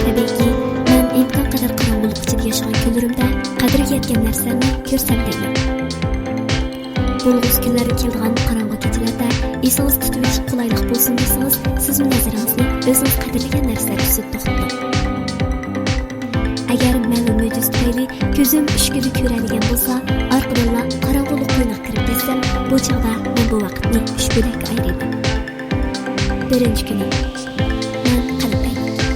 تەبىئىيكى، مەن ئىمكان قەدەر قاراڭغۇلۇق ئىچىدە ياشىغان كۈنلىرىمدە قەدرىگە يەتكەن نەرسىلەرنى كۆرسەم دەيمەن. بولغۇسى كۈنلەردە كېلىدىغان قاراڭغۇ كېچىلەردە ئېسىڭىزدە تۇتۇۋېلىشقا قولايلىق بولسۇن دېسىڭىز، سىزمۇ نەزىرىڭىزنى ئۆزىڭىز قەدىرلىگەن نەرسىلەر ئۈستىدە توختىتىڭ. ئەگەر مەلۇم مۆجىزە تۈپەيلى كۆزۈم ئۈچ كۈننى كۆرەلىگەن بولسا، ئارقىدىنلا قاراڭغۇلۇق قوينىغا كىرىپ كەتسەم، بۇ چاغدا مەن بۇ ۋاقىتنى ئۈچ بۆلەككە ئايرىيمەن. بىرىنچى كۈنى، مەن قەلب ئەينىكى،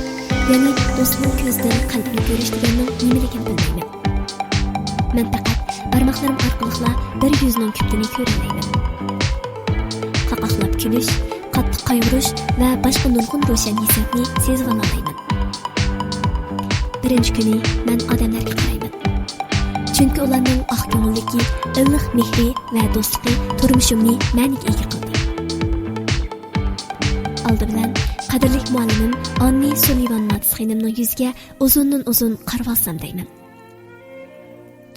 يەنى دوستنىڭ كۆزىدىن قەلبنى كۆرۈش دېگەننىڭ نېمىلىكىنى بىلمەيمەن. مەن پەقەت بارماقلىرىم ئارقىلىقلا بىر يۈزنىڭ كۈپتىنى كۆرەلەيمەن. قاقاقلاپ كۈلۈش، قاتتىق قايغۇرۇش ۋە باشقا نۇرغۇن روشەن ھېسسىياتنى سېزىۋالالايمەن. بىرىنچى كۈنى مەن ئادەملەرگە قارايمەن. چۈنكى ئۇلارنىڭ ئاق كۆڭۈللۈكى، ئىللىق مېھرى ۋە دوستلۇقى تۇرمۇشۇمنى مەنىگە ئىگە قىلدى. ئالدى بىلەن قەدىرلىك مۇئەللىمىم ئاننى سۇللىۋان ماتىس خېنىمنىڭ يۈزىگە ئۇزۇندىن ئۇزۇن قارىۋالسام دەيمەن.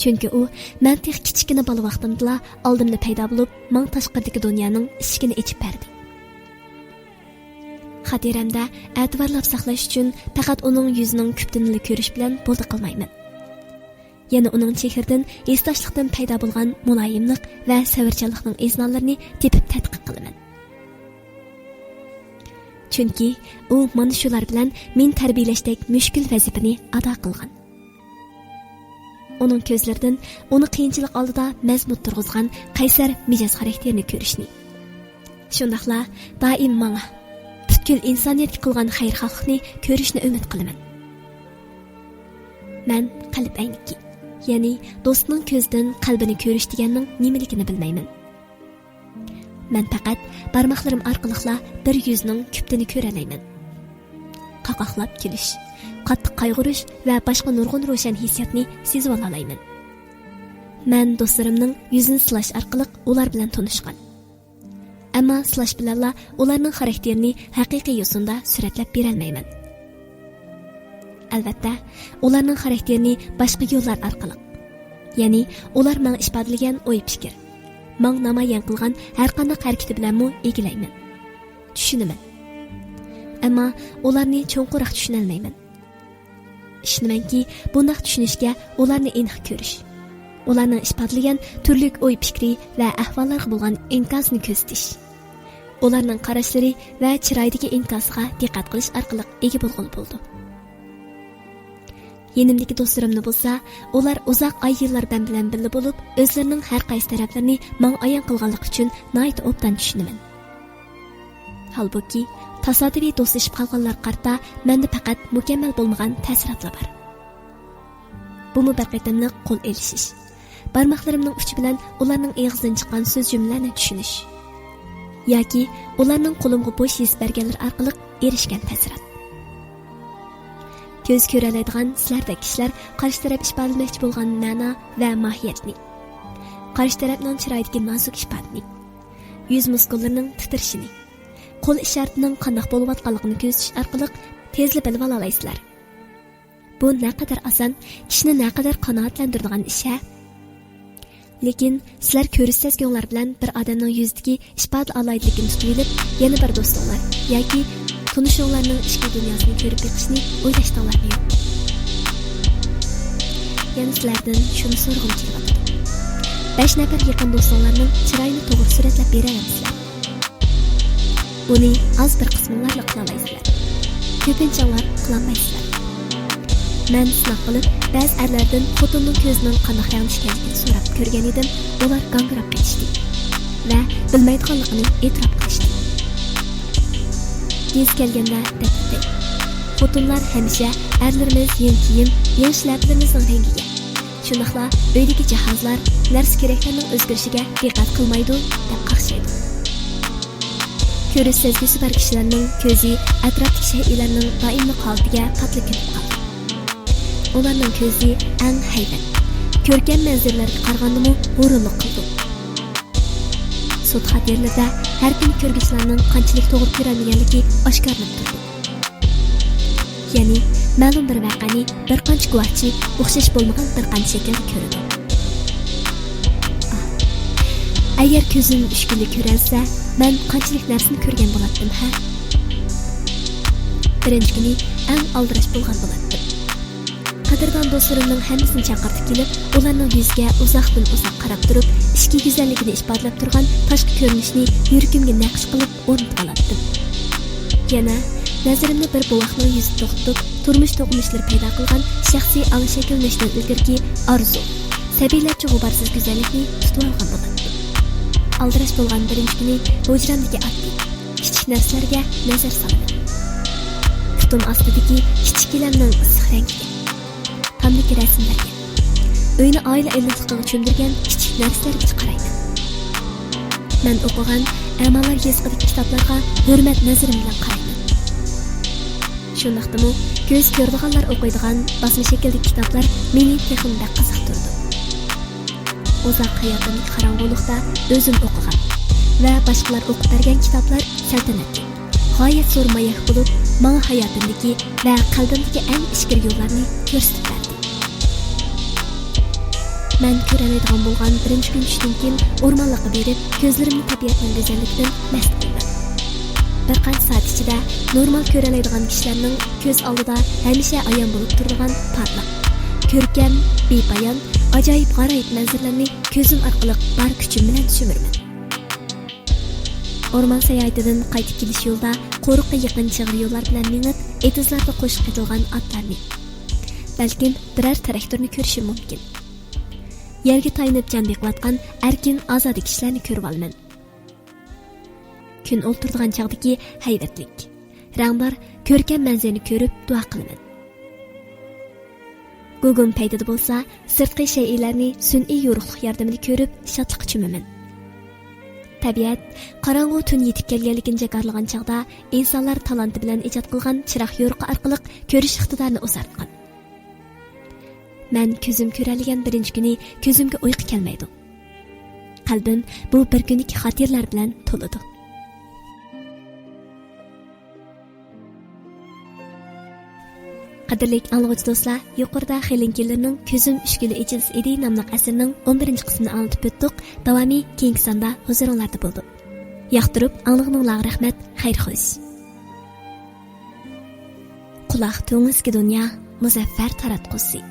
چۈنكى ئۇ مەن تېخى كىچىككىنە بالا ۋاقتىمدىلا ئالدىمدا پەيدا بولۇپ، ماڭا تاشقىرىدىكى دۇنيانىڭ ئىشىكىنى ئېچىپ بەردى. خاتىرەمدە ئەتىۋارلاپ ساقلاش ئۈچۈن پەقەت ئۇنىڭ يۈزىنىڭ كۈپتىنىلا كۆرۈش بىلەن بولدى قىلمايمەن. يەنە ئۇنىڭ چېھرىدىن ھېسداشلىقتىن پەيدا بولغان مۇلايىملىق ۋە سەۋرچانلىقنىڭ ئىزنالىرىنى تېپىپ تەتقىق قىلىمەن. چۈنكى ئۇ مانا شۇلار بىلەن مېنى تەربىيەلەشتەك مۈشكۈل ۋەزىپىنى ئادا قىلغان. ئۇنىڭ كۆزلىرىدىن ئۇنى قىيىنچىلىق ئالدىدا مەزمۇت تۇرغۇزغان قەيسەر مىجەز خاراكتېرنى كۆرۈشنى، شۇنداقلا دائىم ماڭا، پۈتكۈل ئىنسانىيەتكە قىلغان خەيرخاھلىقنى كۆرۈشنى ئۈمىد قىلىمەن. مەن قەلب ئەينىكى، يەنى دوستنىڭ كۆزىدىن قەلبىنى كۆرۈش دېگەننىڭ نېمىلىكىنى بىلمەيمەن. مەن پەقەت بارماقلىرىم ئارقىلىقلا بىر يۈزنىڭ كۈپتىنى كۆرەلەيمەن. قاقاقلاپ كۈلۈش، قاتتىق قايغۇرۇش ۋە باشقا نۇرغۇن روشەن ھېسسىياتنى سېزىۋالالايمەن. مەن دوستلىرىمنىڭ يۈزىنى سىلاش ئارقىلىق ئۇلار بىلەن تونۇشقان. ئەمما سىلاش بىلەنلا ئۇلارنىڭ خاراكتېرىنى ھەقىقىي يوسۇندا سۈرەتلەپ بېرەلمەيمەن. ئەلۋەتتە، ئۇلارنىڭ خاراكتېرىنى باشقا يوللار ئارقىلىق، يەنى ئۇلار ماڭا ئىپادىلىگەن ئوي-پىكىر، ماڭا نامايان قىلغان ھەرقانداق ھەرىكىتى بىلەنمۇ ئىگىلەيمەن، چۈشىنىمەن. ئەمما ئۇلارنى چوڭقۇرراق چۈشىنەلمەيمەن. ئىشىنىمەنكى، بۇنداق چۈشىنىشكە ئۇلارنى ئېنىق كۆرۈش، ئۇلارنىڭ ئىپادىلىگەن تۈرلۈك ئوي پىكرى ۋە ئەھۋاللارغا بولغان ئىنكاسىنى كۆزىتىش، ئۇلارنىڭ قاراشلىرى ۋە چىرايىدىكى ئىنكاسىغا دىققەت قىلىش ئارقىلىق ئىگە بولغىلى بولىدۇ. يېنىمدىكى دوستلىرىمنى بولسا، ئۇلار ئۇزاق ئاي يىللار مەن بىلەن بىللە بولۇپ، ئۆزلىرىنىڭ ھەر قايسى تەرەپلىرىنى ماڭا ئايان قىلغانلىقى ئۈچۈن ناھايىتى ئوبدان چۈشىنىمەن. ھالبۇكى، تاسادىپىي دوستلىشىپ قالغانلارغا قارىتا مەندە پەقەت مۇكەممەل بولمىغان تەسىراتلا بار. بۇمۇ بىر قېتىملىق قول ئېلىشىش. بارماقلىرىمنىڭ ئۇچى بىلەن ئۇلارنىڭ ئېغىزىدىن چىققان سۆز جۈملىلەرنى چۈشىنىش. ياكى ئۇلارنىڭ قولۇمغا بوش يېزىپ بەرگەنلىرى ئارقىلىق ئېرىشكەن تەسىرات. كۆز كۆرەلەيدىغان سىلەردەك كىشىلەر قارشى تەرەپ ئىپادىلىمەكچى بولغان مەنا ۋە ماھىيەتنى، قارشى تەرەپنىڭ چىرايىدىكى نازۇك ئىپادىنى، يۈز مۇسكۇللىرىنىڭ تىترىشىنى، قول ئىشارىتىنىڭ قانداق بولۇۋاتقانلىقىنى كۆزىتىش ئارقىلىق تېزلا بىلىۋالالايسىلەر. بۇ نەقەدەر ئاسان، كىشىنى نەقەدەر قانائەتلەندۈرىدىغان ئىش ھە؟ لېكىن سىلەر كۆرۈش سەزگۈڭلار بىلەن بىر ئادەمنىڭ يۈزىدىكى ئىپادە ئالاھىدىلىكىنى تۇتۇۋېلىپ، يەنە بىر دوستۇڭلار ياكى تونۇشۇڭلارنىڭ ئىچكى دۇنياسىنى كۆرۈپ بېقىشنى ئويلاشتىڭلارمۇ يوق؟ يەنە سىلەردىن شۇنى سورىغۇم كېلىۋاتىدۇ. بەش نەپەر يېقىن دوستۇڭلارنىڭ چىرايىنى توغرا سۈرەتلەپ بېرەلەمسىلەر؟ بۇنى ئاز بىر قىسمىڭلارلا قىلالايسىلەر. كۆپىنچىڭلار قىلالمايسىلەر. مەن سىناق قىلىپ، بەزى ئەرلەردىن خوتۇننىڭ كۆزىنىڭ قانداق رەڭدە ئىكەنلىكىنى سوراپ كۆرگەن ئىدىم، ئۇلار گاڭگىراپ كېتىشتى ۋە بىلمەيدىغانلىقىنى ئېتىراپ قىلىشتى. يېزا كەلگەندە دەپ ئۆتەي. خوتۇنلار ھەمىشە ئەرلىرىمىز يېڭى كىيىم، يېڭى شىلەپىلىرىمىزنىڭ رەڭگىگە، شۇنداقلا ئۆيدىكى جاھازلار، نەرسە-كېرەكلەرنىڭ ئۆزگىرىشىگە دىققەت قىلمايدۇ، دەپ قاقشايدۇ. كۆرۈش سەزگۈسى بار كىشىلەرنىڭ كۆزى ئەتراپتىكى شەيئىلەرنىڭ دائىملىق ھالىتىگە پاتلا كۆنۈپ قالغان. ئۇلارنىڭ كۆزى ئەڭ ھەيۋەت، كۆركەم مەنزىرىلەرگە قارىغاندىمۇ ھۇرۇنلۇق قىلىدۇ. سوت خاتىرىلىرىدە ھەر كۈنى كۆرگۈچىلەرنىڭ قانچىلىك توغرا كۆرەلمىگەنلىكى ئاشكارىلىنىپ تۇرىدۇ. يەنى مەلۇم بىر ۋەقەنى بىر قانچە گۇۋاھچى ئوخشاش بولمىغان بىر قانچە شەكىلدە كۆرىدۇ. ئەگەر كۆزۈم ئۈچ كۈندە كۆرەلسە، مەن قانچىلىك نەرسىنى كۆرگەن بولاتتىم ھە؟ بىرىنچى كۈنى ئەڭ ئالدىراش بولغان بولاتتىم. قەدىردان دوستلىرىمنىڭ ھەممىسىنى چاقىرتىپ كېلىپ، ئۇلارنىڭ يۈزىگە ئۇزاقتىن ئۇزاق قاراپ تۇرۇپ، ئىچكى گۈزەللىكىنى ئىپادىلەپ تۇرغان تاشقى كۆرۈنۈشنى يۈرىكىمگە نەقىش قىلىپ ئورنىتىۋالاتتىم. يەنە نەزىرىمنى بىر بوۋاقنىڭ يۈزىدە توختىتىپ، تۇرمۇش توقۇنۇشلىرى پەيدا قىلغان شەخسىي ئاڭ شەكىللىنىشتىن ئىلگىرىكى ئارزۇ، سەبىيلەرچە غۇبارسىز گۈزەللىكنى تۇتۇۋالغان بولاتتىم. ئالدىراش بولغان بىرىنچى كۈنى ھۇجرامدىكى ئاددىي، كىچىك نەرسىلەرگە نەزەر سالىمەن. پۇتۇم ئاستىدىكى كىچىك گىلەمنىڭ ئىسسىق رەڭگىگە، تامدىكى رەسىملەرگە، ئۆينى ئائىلە ئىللىقلىقىغا چۆمدۈرگەن كىچىك نەرسىلەرگىچە قارايمەن. مەن ئوقۇغان ئەمالار يېزىقىدىكى كىتابلارغا ھۆرمەت نەزىرىم بىلەن قارايمەن. شۇنداقتىمۇ كۆز كۆرىدىغانلار ئوقۇيدىغان باسما شەكىلدىكى كىتابلار مېنى تېخىمۇ بەك قىزىقتۇرىدۇ. ئۇزاق ھاياتىمدىكى قاراڭغۇلۇقتا ئۆزۈم ئوقۇغان ۋە باشقىلار ئوقۇپ بەرگەن كىتابلار سەلتەنەتلىك، غايەت زور ماياك بولۇپ، ماڭا ھاياتىمدىكى ۋە قەلبىمدىكى ئەڭ ئىچكىرى يوللارنى كۆرسىتىپ بەردى. مەن كۆرەلەيدىغان بولغان بىرىنچى كۈن چۈشتىن كېيىن ئورمانلىققا بېرىپ، كۆزلىرىمنى تەبىئەتنىڭ گۈزەللىكىدىن مەست قىلدىم. بىر قانچە سائەت ئىچىدە نورمال كۆرەلەيدىغان كىشىلەرنىڭ كۆز ئالدىدا ھەمىشە ئايان بولۇپ تۇرىدىغان پارلاق، كۆركەم، بىپايان، ئاجايىپ-غارايىپ مەنزىرىلەرنى كۆزۈم ئارقىلىق بار كۈچۈم بىلەن سۈمۈرىمەن. ئورمان ساياھىتىدىن قايتىپ كېلىش يولىدا قورۇققا يېقىن چىغىر يوللار بىلەن مېڭىپ، ئېتىزلاردا قوشۇپ قېتىلغان ئاتلارنى، بەلكىم بىرەر تىراكتورنى كۆرۈشۈم مۇمكىن. يەرگە تايىنىپ جان بېقىۋاتقان ئەركىن، ئازادە كىشىلەرنى كۆرۈۋالىمەن. كۈن ئولتۇرىدىغان چاغدىكى ھەيۋەتلىك، رەڭدار، كۆركەم مەنزىرىنى كۆرۈپ دۇئا قىلىمەن. گۇگۇم پەيتىدە بولسا، سىرتقى شەيئىلەرنى سۈنئىي يورۇقلۇق ياردىمىدە كۆرۈپ، شادلىققا چۆمىمەن. تەبىئەت، قاراڭغۇ تۈن يېتىپ كەلگەنلىكىنى جاكارلىغان چاغدا، ئىنسانلار تالانتى بىلەن ئىجاد قىلغان چىراغ يورۇقى ئارقىلىق كۆرۈش ئىقتىدارىنى ئۇزارتقان. مەن كۆزۈم كۆرەلىگەن بىرىنچى كۈنى كۆزۈمگە ئۇيقۇ كەلمەيدۇ. قەلبىم بۇ بىر كۈنلۈك خاتىرىلەر بىلەن تولىدۇ. قەدىرلىك ئاڭلىغۇچى دوستلار، يۇقىرىدا خېلېن كېللېرنىڭ كۆزۈم ئۈچ كۈنى ئېچىلسا ئىدى ناملىق ئەسىرىنىڭ ئون بىرىنچى قىسمىنى ئاڭلىتىپ ئۆتتۇق. داۋامى كېيىنكى ساندا ھۇزۇرۇڭلاردا بولىدۇ. ياقتۇرۇپ ئاڭلىغىنىڭلارغا رەھمەت، خەير خوش. قۇلاق تۈڭىسىكى دۇنيا، مۇزەففەر تاراتقۇسى.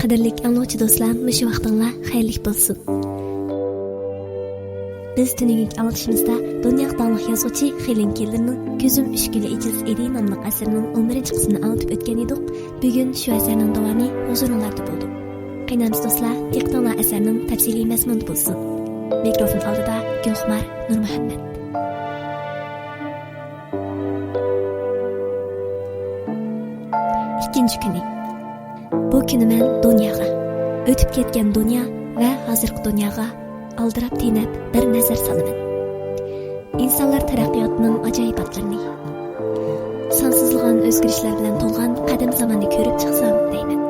قەدىرلىك ئاڭلىغۇچى دوستلار، مۇشۇ ۋاقتىڭلار خەيرلىك بولسۇن. بىز تۈنۈگۈنكى ئاڭلىتىشىمىزدا دۇنياغا داڭلىق يازغۇچى خېلېن كېللېرنىڭ كۆزۈم ئۈچ كۈنى ئېجىز ئىدى ناملىق ئەسىرىنىڭ ئون بىرىنچى قىسمىنى ئاڭلىتىپ ئۆتكەن ئىدۇق. بۈگۈن شۇ ئەسەرنىڭ داۋامى ھۇزۇرۇڭلاردا بولىدۇ. قېنى ئەمىسە دوستلار، دىققىتىڭلار ئەسەرنىڭ تەپسىلىي مەزمۇنىدا بولسۇن. مىكروفون ئالدىدا گۈلخۇمار نۇرمۇھەممەت. ئىككىنچى كۈنى. بۇ كۈنى مەن دۇنياغا، ئۆتۈپ كەتكەن دۇنيا ۋە ھازىرقى دۇنياغا ئالدىراپ تېنەپ بىر نەزەر سالىمەن. ئىنسانلار تەرەققىياتىنىڭ ئاجايىباتلىرىنى، سانسىزلىغان ئۆزگىرىشلەر بىلەن تولغان قەدىم زاماننى كۆرۈپ چىقسام دەيمەن.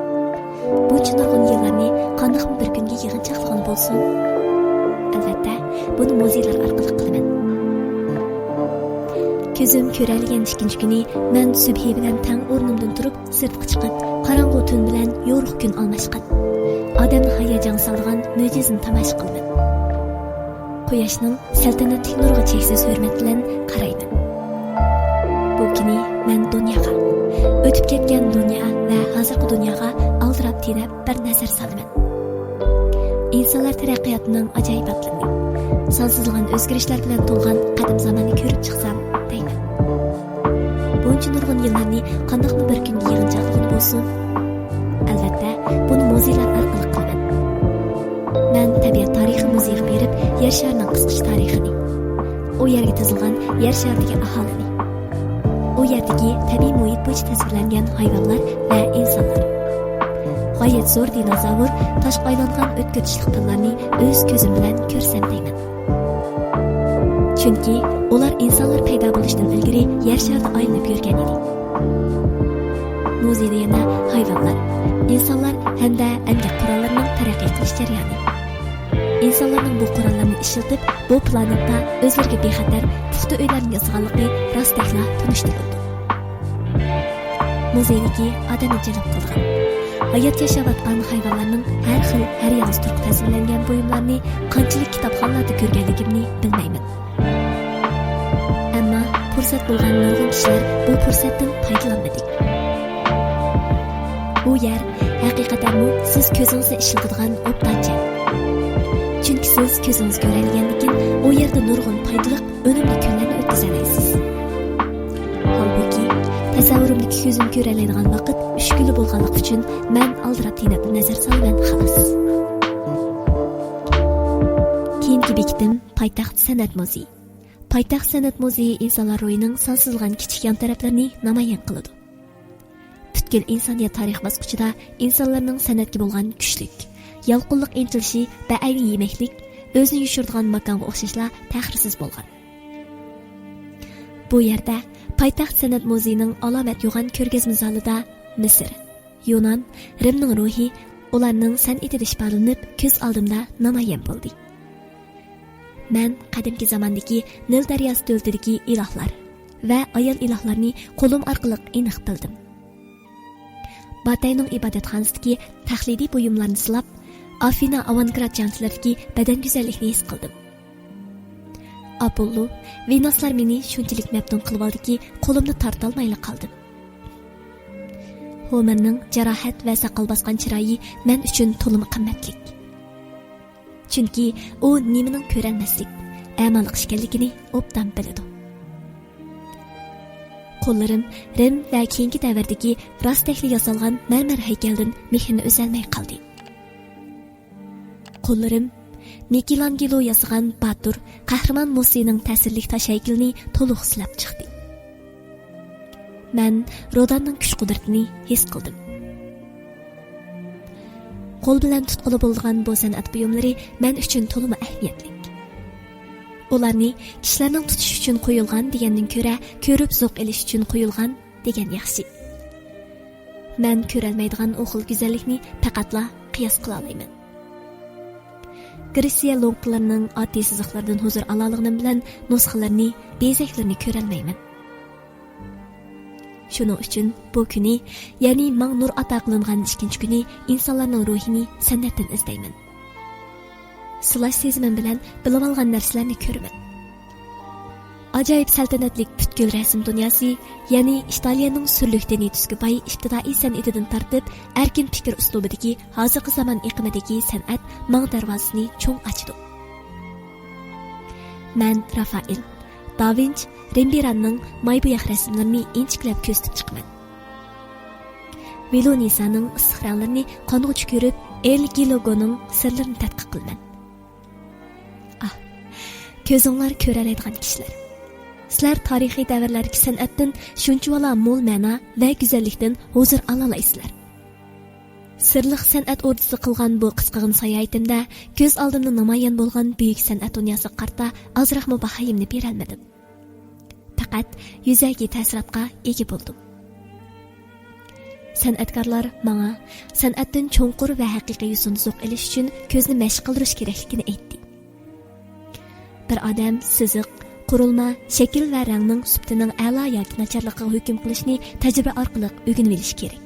بۇنچە نۇرغۇن يىللارنى قانداقمۇ بىر كۈنگە يىغىنچاقلىغىلى بولسۇن؟ ئەلۋەتتە، بۇنى مۇزېيلار ئارقىلىق قىلىمەن. كۆزۈم كۆرەلىگەن ئىككىنچى كۈنى مەن سۈبھى بىلەن تەڭ ئورنۇمدىن تۇرۇپ، سىرتقا چىقىپ، قاراڭغۇ تۈن بىلەن يورۇق كۈن ئالماشقان، ئادەمنى ھاياجانغا سالىدىغان مۆجىزىنى تاماشا قىلىمەن. قۇياشنىڭ سەلتەنەتلىك نۇرىغا چەكسىز ھۆرمەت بىلەن قارايمەن. بۇ كۈنى مەن دۇنياغا، ئۆتۈپ كەتكەن دۇنيا ۋە ھازىرقى دۇنياغا ئالدىراپ تېنەپ بىر نەزەر سالىمەن. ئىنسانلار تەرەققىياتىنىڭ ئاجايىباتلىرىنى، سانسىزلىغان ئۆزگىرىشلەر بىلەن تولغان قەدىم زاماننى كۆرۈپ چىقسام دەيمەن. بۇنچە نۇرغۇن يىللارنى قانداقمۇ بىر كۈنگە يىغىنچاقلىغىلى بولسۇن؟ ئەلۋەتتە، بۇنى مۇزېيلار ئارقىلىق قىلىمەن. مەن تەبىئەت تارىخى مۇزېيىغا بېرىپ، يەر شارىنىڭ قىسقىچە تارىخىنى، ئۇ يەرگە تىزىلغان يەر شارىدىكى ئاھالىنى، ئۇ يەردىكى تەبىئىي مۇھىت بويىچە تەسۋىرلەنگەن ھايۋانلار ۋە ئىنسانلار، غايەت زور دىنوزاۋر، تاشقا ئايلانغان ئۆتكۈر چىشلىق پىللارنى ئۆز كۆزۈم بىلەن كۆرسەم دەيمەن. چۈنكى ئۇلار ئىنسانلار پەيدا بولۇشتىن ئىلگىرى يەر شارىدا ئايلىنىپ يۈرگەن ئىدى. مۇزېيدا يەنە ھايۋانلار، ئىنسانلار ھەمدە ئەمگەك قوراللىرىنىڭ تەرەققىي قىلىش جەريانى، ئىنسانلارنىڭ بۇ قوراللارنى ئىشلىتىپ، بۇ پلانېتتا ئۆزلىرىگە بىخەتەر، پۇختا ئۆيلەرنى ياسىغانلىقى راستتەكلا تونۇشتۇرۇلىدۇ. مۇزېيدىكى ئادەمنى جەلپ قىلىدىغان، ھايات ياشاۋاتقان ھايۋانلارنىڭ ھەر خىل، ھەر يالىز تۇرقى تەسۋىرلەنگەن بۇيۇملارنى قانچىلىك كىتابخانىلاردا كۆرگەنلىكىمنى بىلمەيمەن. ئەمما پۇرسەت بولغان نۇرغۇن كىشىلەر بۇ پۇرسەتتىن پايدىلانمىدى. بۇ يەر ھەقىقەتەنمۇ سىز كۆزىڭىزنى ئىشلىتىدىغان ئوبدان جاي. چۈنكى سىز كۆزىڭىز كۆرەلىگەندىكىن، ئۇ يەردە نۇرغۇن پايدىلىق ئۈنۈملۈك كۈنلەرنى ئۆتكۈزەلەيسىز. ھالبۇكى، تەسەۋۋۇرۇمدىكى كۆزۈم كۆرەلەيدىغان ۋاقىت ئۈچ كۈنلا بولغانلىقى ئۈچۈن، مەن ئالدىراپ تېنەپ نەزەر سالىمەن، خالاس. كېيىنكى بېكىتىم پايتەخت سەنئەت مۇزېيى. پايتەخت سەنئەت مۇزېيى ئىنسانلار روھىنىڭ سانسىزلىغان كىچىك يان تەرەپلىرىنى نامايان قىلىدۇ. پۈتكۈل ئىنسانىيەت تارىخ باسقۇچىدا ئىنسانلارنىڭ سەنئەتكە بولغان كۈچلۈك، يالقۇنلۇق ئىنتىلىشى بەئەينى يېمەكلىك، ئۆزىنى يوشۇرىدىغان ماكانغا ئوخشاشلا تەخىرسىز بولغان. بۇ يەردە پايتەخت سەنئەت مۇزېيىنىڭ ئالامەت يوغان كۆرگەزمە زالىدا مىسىر، يۇنان، رىمنىڭ روھى ئۇلارنىڭ سەنئىتىدە ئىپادىلىنىپ كۆز ئالدىمدا نامايان بولدى. مەن قەدىمكى زاماندىكى نىل دەرياسى تۆلىتىدىكى ئىلاھلار ۋە ئايال ئىلاھلارنى قولۇم ئارقىلىق ئېنىق بىلدىم. باتەينىڭ ئىبادەتخانىسىدىكى تەقلىدىي بۇيۇملارنى سىلاپ، ئافىنا ئاۋانگراد جەڭچىلىرىدىكى بەدەن گۈزەللىكىنى ھېس قىلدىم. ئاپوللو، ۋېنۇسلار مېنى شۇنچىلىك مەپتۇن قىلىۋالدىكى، قولۇمنى تارتالمايلا قالدىم. ھومېرنىڭ جاراھەت ۋە ساقال باسقان چىرايى مەن ئۈچۈن تولىمۇ قىممەتلىك. چۈنكى ئۇ نېمىنىڭ كۆرەلمەسلىك، ئەمالىق ئىكەنلىكىنى ئوبدان بىلىدۇ. قوللىرىم رىم ۋە كېيىنكى دەۋردىكى راستەكلا ياسالغان مەرمەر ھەيكەلدىن مېھرىنى ئۈزەلمەي قالدى. قوللىرىم مىكېلانگېلو ياسىغان باتۇر، قەھرىمان مۇسسىنىڭ تەسىرلىك تاش ھەيكىلىنى تولۇق سىلاپ چىقتى. مەن روداننىڭ كۈچ-قۇدرىتىنى ھېس قىلدىم. قول بىلەن تۇتقىلى بولىدىغان بۇ سەنئەت بۇيۇملىرى مەن ئۈچۈن تولىمۇ ئەھمىيەتلىك. ئۇلارنى كىشىلەرنىڭ تۇتۇش ئۈچۈن قويۇلغان دېگەندىن كۆرە، كۆرۈپ زوق ئېلىش ئۈچۈن قويۇلغان دېگەن ياخشى. مەن كۆرەلمەيدىغان ئۇ خىل گۈزەللىكنى پەقەتلا قىياس قىلالايمەن. گرېتسىيە لوڭقىلىرىنىڭ ئاددىي سىزىقلىرىدىن ھۇزۇر ئالالىغىنىم بىلەن نۇسخىلىرىنى، بېزەكلىرىنى كۆرەلمەيمەن. شۇنىڭ ئۈچۈن بۇ كۈنى، يەنى ماڭا نۇر ئاتا قىلىنغان ئىككىنچى كۈنى ئىنسانلارنىڭ روھىنى سەنئەتتىن ئىزدەيمەن. سىلاش سېزىمىم بىلەن بىلىۋالغان نەرسىلەرنى كۆرىمەن. ئاجايىپ سەلتەنەتلىك پۈتكۈل رەسىم دۇنياسى، يەنى ئىتالىيەنىڭ سۈرلۈك دىنىي تۈسكە باي ئىپتىدائىي سەنئىتىدىن تارتىپ، ئەركىن پىكىر ئۇسلۇبىدىكى ھازىرقى زامان ئېقىمىدىكى سەنئەت ماڭا دەرۋازىسىنى چوڭ ئاچىدۇ. مەن رافائېل، داۋىنچ، رېمبېراننىڭ ماي بوياق رەسىملىرىنى ئىنچىكىلەپ كۆزىتىپ چىقىمەن. ۋىلونىسانىڭ ئىسسىق رەڭلىرىنى قانغۇچە كۆرۈپ، ئېل گىلوگونىڭ سىرلىرىنى تەتقىق قىلىمەن. ئاھ، كۆزۈڭلار كۆرەلەيدىغان كىشىلەر. سىلەر تارىخىي دەۋرلەردىكى سەنئەتتىن شۇنچىۋالا مول مەنا ۋە گۈزەللىكتىن ھۇزۇر ئالالايسىلەر. سىرلىق سەنئەت ئوردىسى قىلغان بۇ قىسقىغىنە ساياھىتىمدە كۆز ئالدىمدا نامايان بولغان بۈيۈك سەنئەت دۇنياسىغا قارىتا ئازراقمۇ باھايىمنى بېرەلمىدىم. پەقەت يۈزەكى تەسىراتقا ئىگە بولدۇم. سەنئەتكارلار ماڭا سەنئەتتىن چوڭقۇر ۋە ھەقىقىي يوسۇندا زوق ئېلىش ئۈچۈن كۆزنى مەشىق قىلدۇرۇش كېرەكلىكىنى ئېيتتى. بىر ئادەم سىزىق، قۇرۇلما، شەكىل ۋە رەڭنىڭ سۈپىتىنىڭ ئەلا ياكى ناچارلىقىغا ھۆكۈم قىلىشنى تەجرىبە ئارقىلىق ئۆگىنىۋېلىشى كېرەك.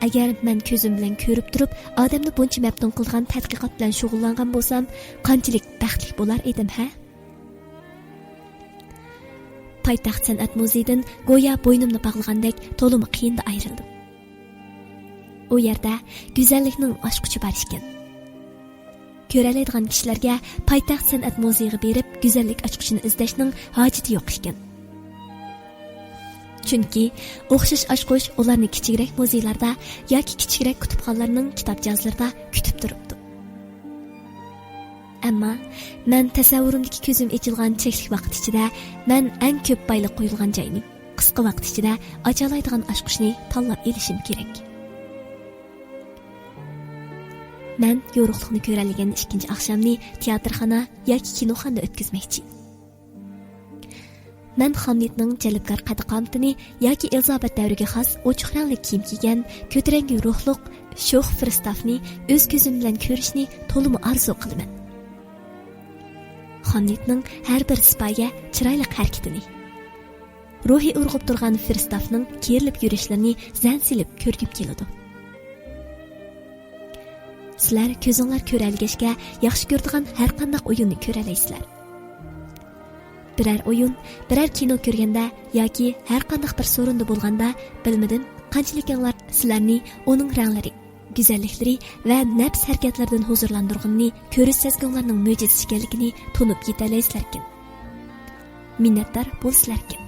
ئەگەر مەن كۆزۈم بىلەن كۆرۈپ تۇرۇپ ئادەمنى بۇنچە مەپتۇن قىلىدىغان تەتقىقات بىلەن شۇغۇللانغان بولسام، قانچىلىك بەختلىك بولار ئىدىم، ھە؟ پايتەخت سەنئەت مۇزېيىدىن گويا بوينۇمنى باغلىغاندەك تولىمۇ قىيىندا ئايرىلدىم. ئۇ يەردە گۈزەللىكنىڭ ئاچقۇچى بار ئىكەن. كۆرەلەيدىغان كىشىلەرگە پايتەخت سەنئەت مۇزېيىغا بېرىپ، گۈزەللىك ئاچقۇچىنى ئىزدەشنىڭ ھاجىتى يوق ئىكەن. چۈنكى ئوخشاش ئاچقۇچ ئۇلارنى كىچىكرەك مۇزېيلاردا ياكى كىچىكرەك كۇتۇپخانىلارنىڭ كىتاب جازلىرىدا كۈتۈپ تۇرۇپتۇ. ئەمما مەن تەسەۋۋۇرۇمدىكى كۆزۈم ئېچىلغان چەكلىك ۋاقىت ئىچىدە مەن ئەڭ كۆپ بايلىق قويۇلغان جاينى، قىسقا ۋاقىت ئىچىدە ئاچالايدىغان ئاچقۇچنى تاللاپ ئېلىشىم كېرەك. مەن يورۇقلۇقنى كۆرەلىگەن ئىككىنچى ئاخشامنى تىياتىرخانا ياكى كىنوخانىدا ئۆتكۈزمەكچى. مەن خامنېتنىڭ جەلپكار قەددى-قامىتىنى ياكى ئېلىزابېت دەۋرىگە خاس ئوچۇق رەڭلىك كىيىم كىيگەن، كۆتۈرەڭگۈ روھلۇق شوخ فىرستافنى ئۆز كۆزۈم بىلەن كۆرۈشنى تولىمۇ ئارزۇ قىلىمەن. خامنېتنىڭ ھەر بىر سىپايە، چىرايلىق ھەرىكىتىنى، روھى ئۇرغۇپ تۇرغان فىرستافنىڭ كېرىلىپ يۈرۈشلىرىنى زەن سېلىپ كۆرگۈم كېلىدۇ. سىلەر كۆزۈڭلار كۆرەلىگەچكە ياخشى كۆرىدىغان ھەر قانداق ئويۇننى كۆرەلەيسىلەر. بىرەر ئويۇن، بىرەر كىنو كۆرگەندە ياكى ھەر قانداق بىر سورۇندا بولغاندا، بىلمىدىم قانچىلىكىڭلار سىلەرنى ئۇنىڭ رەڭلىرى، گۈزەللىكلىرى ۋە نەپس ھەرىكەتلىرىدىن ھۇزۇرلاندۇرغىنىنى كۆرۈش سەزگۈڭلارنىڭ مۆجىزىسى ئىكەنلىكىنى تونۇپ يېتەلەيسىلەركىن. مىننەتدار بولىسىلەركىن.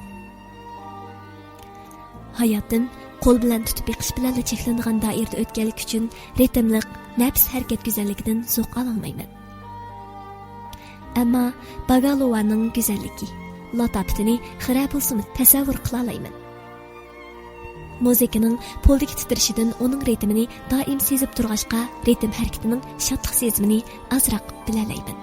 ھاياتىم قول بىلەن تۇتۇپ بېقىش بىلەنلا چەكلىنىدىغان دائىرىدە ئۆتكەنلىكى ئۈچۈن رىتىملىق نەپس ھەرىكەت گۈزەللىكىدىن زوق ئالالمايمەن. ئەمما باگالوۋانىڭ گۈزەللىكى، لاتاپىتىنى خىرە بولسىمۇ تەسەۋۋۇر قىلالايمەن. مۇزىكىنىڭ پولدىكى تىترىشىدىن ئۇنىڭ رىتىمىنى دائىم سېزىپ تۇرغاچقا، رىتىم ھەرىكىتىنىڭ شادلىق سېزىمىنى ئازراق بىلەلەيمەن.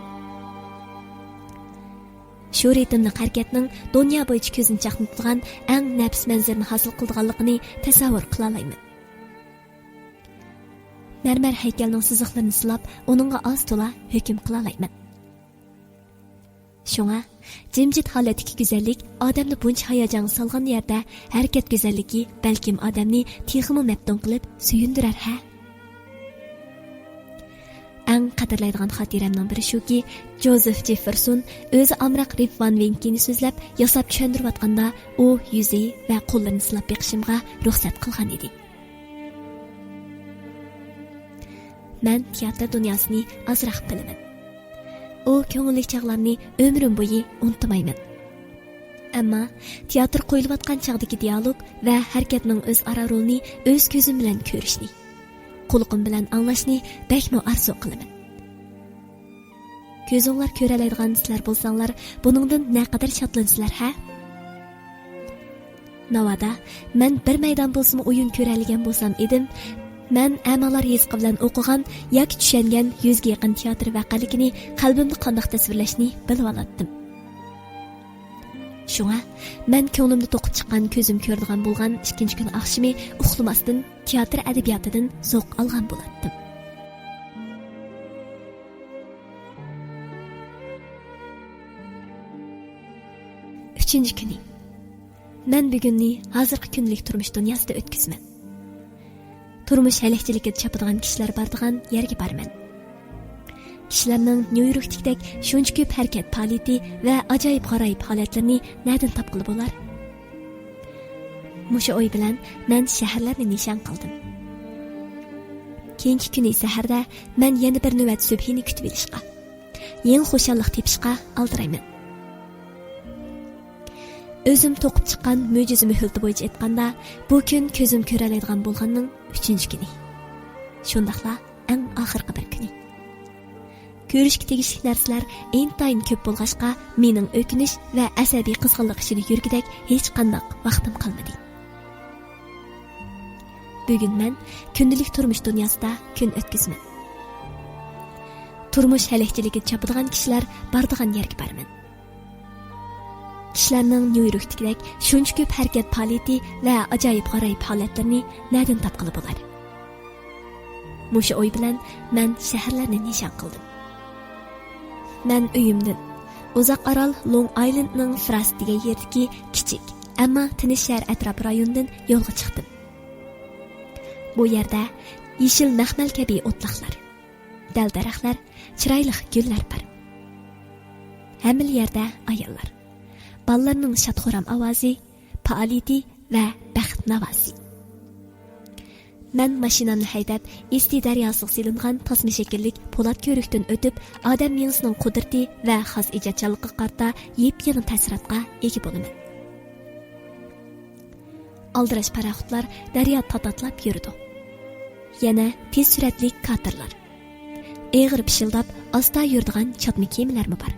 شۇ رىتىملىق ھەرىكەتنىڭ دۇنيا بويىچە كۆزنى چاقنىتىدىغان ئەڭ نەپىس مەنزىرىنى ھاسىل قىلىدىغانلىقىنى تەسەۋۋۇر قىلالايمەن. مەرمەر ھەيكەلنىڭ سىزىقلىرىنى سىلاپ، ئۇنىڭغا ئاز-تولا ھۆكۈم قىلالايمەن. شۇڭا، جىمجىت ھالەتتىكى گۈزەللىك ئادەمنى بۇنچە ھاياجانغا سالغان يەردە، ھەرىكەت گۈزەللىكى بەلكىم ئادەمنى تېخىمۇ مەپتۇن قىلىپ سۆيۈندۈرەر ھە؟ ئەڭ قەدىرلەيدىغان خاتىرەمنىڭ بىرى شۇكى، جوزېف جېففېرسون ئۆزى ئامراق رىپ ۋان ۋىنكىنى سۆزلەپ، ياساپ چۈشەندۈرۈۋاتقاندا، ئۇ يۈزى ۋە قوللىرىنى سىلاپ بېقىشىمغا رۇخسەت قىلغان ئىدى. مەن تىياتىر دۇنياسىنى ئازراق بىلىمەن. ئۇ كۆڭۈللۈك چاغلارنى ئۆمرۈم بويى ئۇنتۇمايمەن. ئەمما تىياتىر قويۇلۇۋاتقان چاغدىكى دىيالوگ ۋە ھەرىكەتنىڭ ئۆزئارا رولىنى ئۆز كۆزۈم بىلەن كۆرۈشنى، قۇلىقىم بىلەن ئاڭلاشنى بەكمۇ ئارزۇ قىلىمەن. كۆزۈڭلار كۆرەلەيدىغان سىلەر بولساڭلار، بۇنىڭدىن نەقەدەر شادلىنىسىلەر ھە؟ ناۋادا مەن بىر مەيدان بولسىمۇ ئويۇن كۆرەلىگەن بولسام ئىدىم، مەن ئەمالار يېزىقى بىلەن ئوقۇغان ياكى چۈشەنگەن يۈزگە يېقىن تىياتىر ۋەقەلىكىنى قەلبىمدە قانداق تەسۋىرلەشنى بىلىۋالاتتىم. شۇڭا مەن كۆڭلۈمدە توقۇپ چىققان كۆزۈم كۆرىدىغان بولغان ئىككىنچى كۈنى ئاخشىمى ئۇخلىماستىن تىياتىر ئەدەبىياتىدىن زوق ئالغان بولاتتىم. ئۈچىنچى كۈنى. مەن بۈگۈننى ھازىرقى كۈندىلىك تۇرمۇش دۇنياسىدا ئۆتكۈزىمەن. تۇرمۇش ھەلەكچىلىكىدە چاپىدىغان كىشىلەر بارىدىغان يەرگە بارىمەن. كىشىلەرنىڭ نيۇ يوركتىكىدەك شۇنچە كۆپ ھەرىكەت پائالىيىتى ۋە ئاجايىپ غارايىپ ھالەتلىرىنى نەدىن تاپقىلى بولار؟ مۇشۇ ئوي بىلەن مەن شەھەرلەرنى نىشان قىلدىم. كېيىنكى كۈنى سەھەردە مەن يەنە بىر نۆۋەت سۈبھىنى كۈتۈۋېلىشقا، يېڭى خۇشاللىق تېپىشقا ئالدىرايمەن. ئۆزۈم توقۇپ چىققان مۆجىزە مۆھلىتى بويىچە ئېيتقاندا، بۇ كۈن كۆزۈم كۆرەلەيدىغان بولغاننىڭ ئۈچىنچى كۈنى. شۇنداقلا ئەڭ ئاخىرقى بىر كۈنى. كۆرۈشكە تېگىشلىك نەرسىلەر ئىنتايىن كۆپ بولغاچقا، مېنىڭ ئۆكۈنۈش ۋە ئەسەبىي قىزغىنلىق ئىچىدە يۈرگۈدەك ھېچقانداق ۋاقتىم قالمىدى. بۈگۈن مەن كۈندىلىك تۇرمۇش دۇنياسىدا كۈن ئۆتكۈزىمەن. تۇرمۇش ھەلەكچىلىكىدە چاپىدىغان كىشىلەر بارىدىغان يەرگە بارىمەن. كىشىلەرنىڭ نيۇ يوركتىكىدەك شۇنچە كۆپ ھەرىكەت پائالىيىتى ۋە ئاجايىپ غارايىپ ھالەتلىرىنى نەدىن تاپقىلى بولار؟ مۇشۇ ئوي بىلەن مەن شەھەرلەرنى نىشان قىلدىم. مەن ئۆيۈمدىن، ئۇزاق ئارال لونگ ئايلېندنىڭ فراست دېگەن يېرىدىكى كىچىك، ئەمما تىنچ شەھەر ئەتراپ رايونىدىن يولغا چىقتىم. بۇ يەردە يېشىل مەخمەل كەبى ئوتلاقلار، دەل-دەرەخلەر، چىرايلىق گۈللەر بار. ھەممىلا يەردە ئاياللار. بالىلارنىڭ شاد-خۇرام ئاۋازى، پائالىيىتى ۋە بەخت ناۋاسى. مەن ماشىنامنى ھەيدەپ، ئېستى دەرياسىغا سېلىنغان تاسما شەكىللىك پولات كۆۋرۈكتىن ئۆتۈپ، ئادەم مېڭىسىنىڭ قۇدرىتى ۋە خاس ئىجادچانلىقىغا قارىتا يېپيېڭى تەسىراتقا ئىگە بولىمەن. ئالدىراش پاراخوتلار دەريا تاتاتلاپ يۈرىدۇ. يەنە تېز سۈرئەتلىك كاتېرلار. ئېغىر پىشىلداپ، ئاستا يۈرىدىغان چاتما كېمىلەرمۇ بار.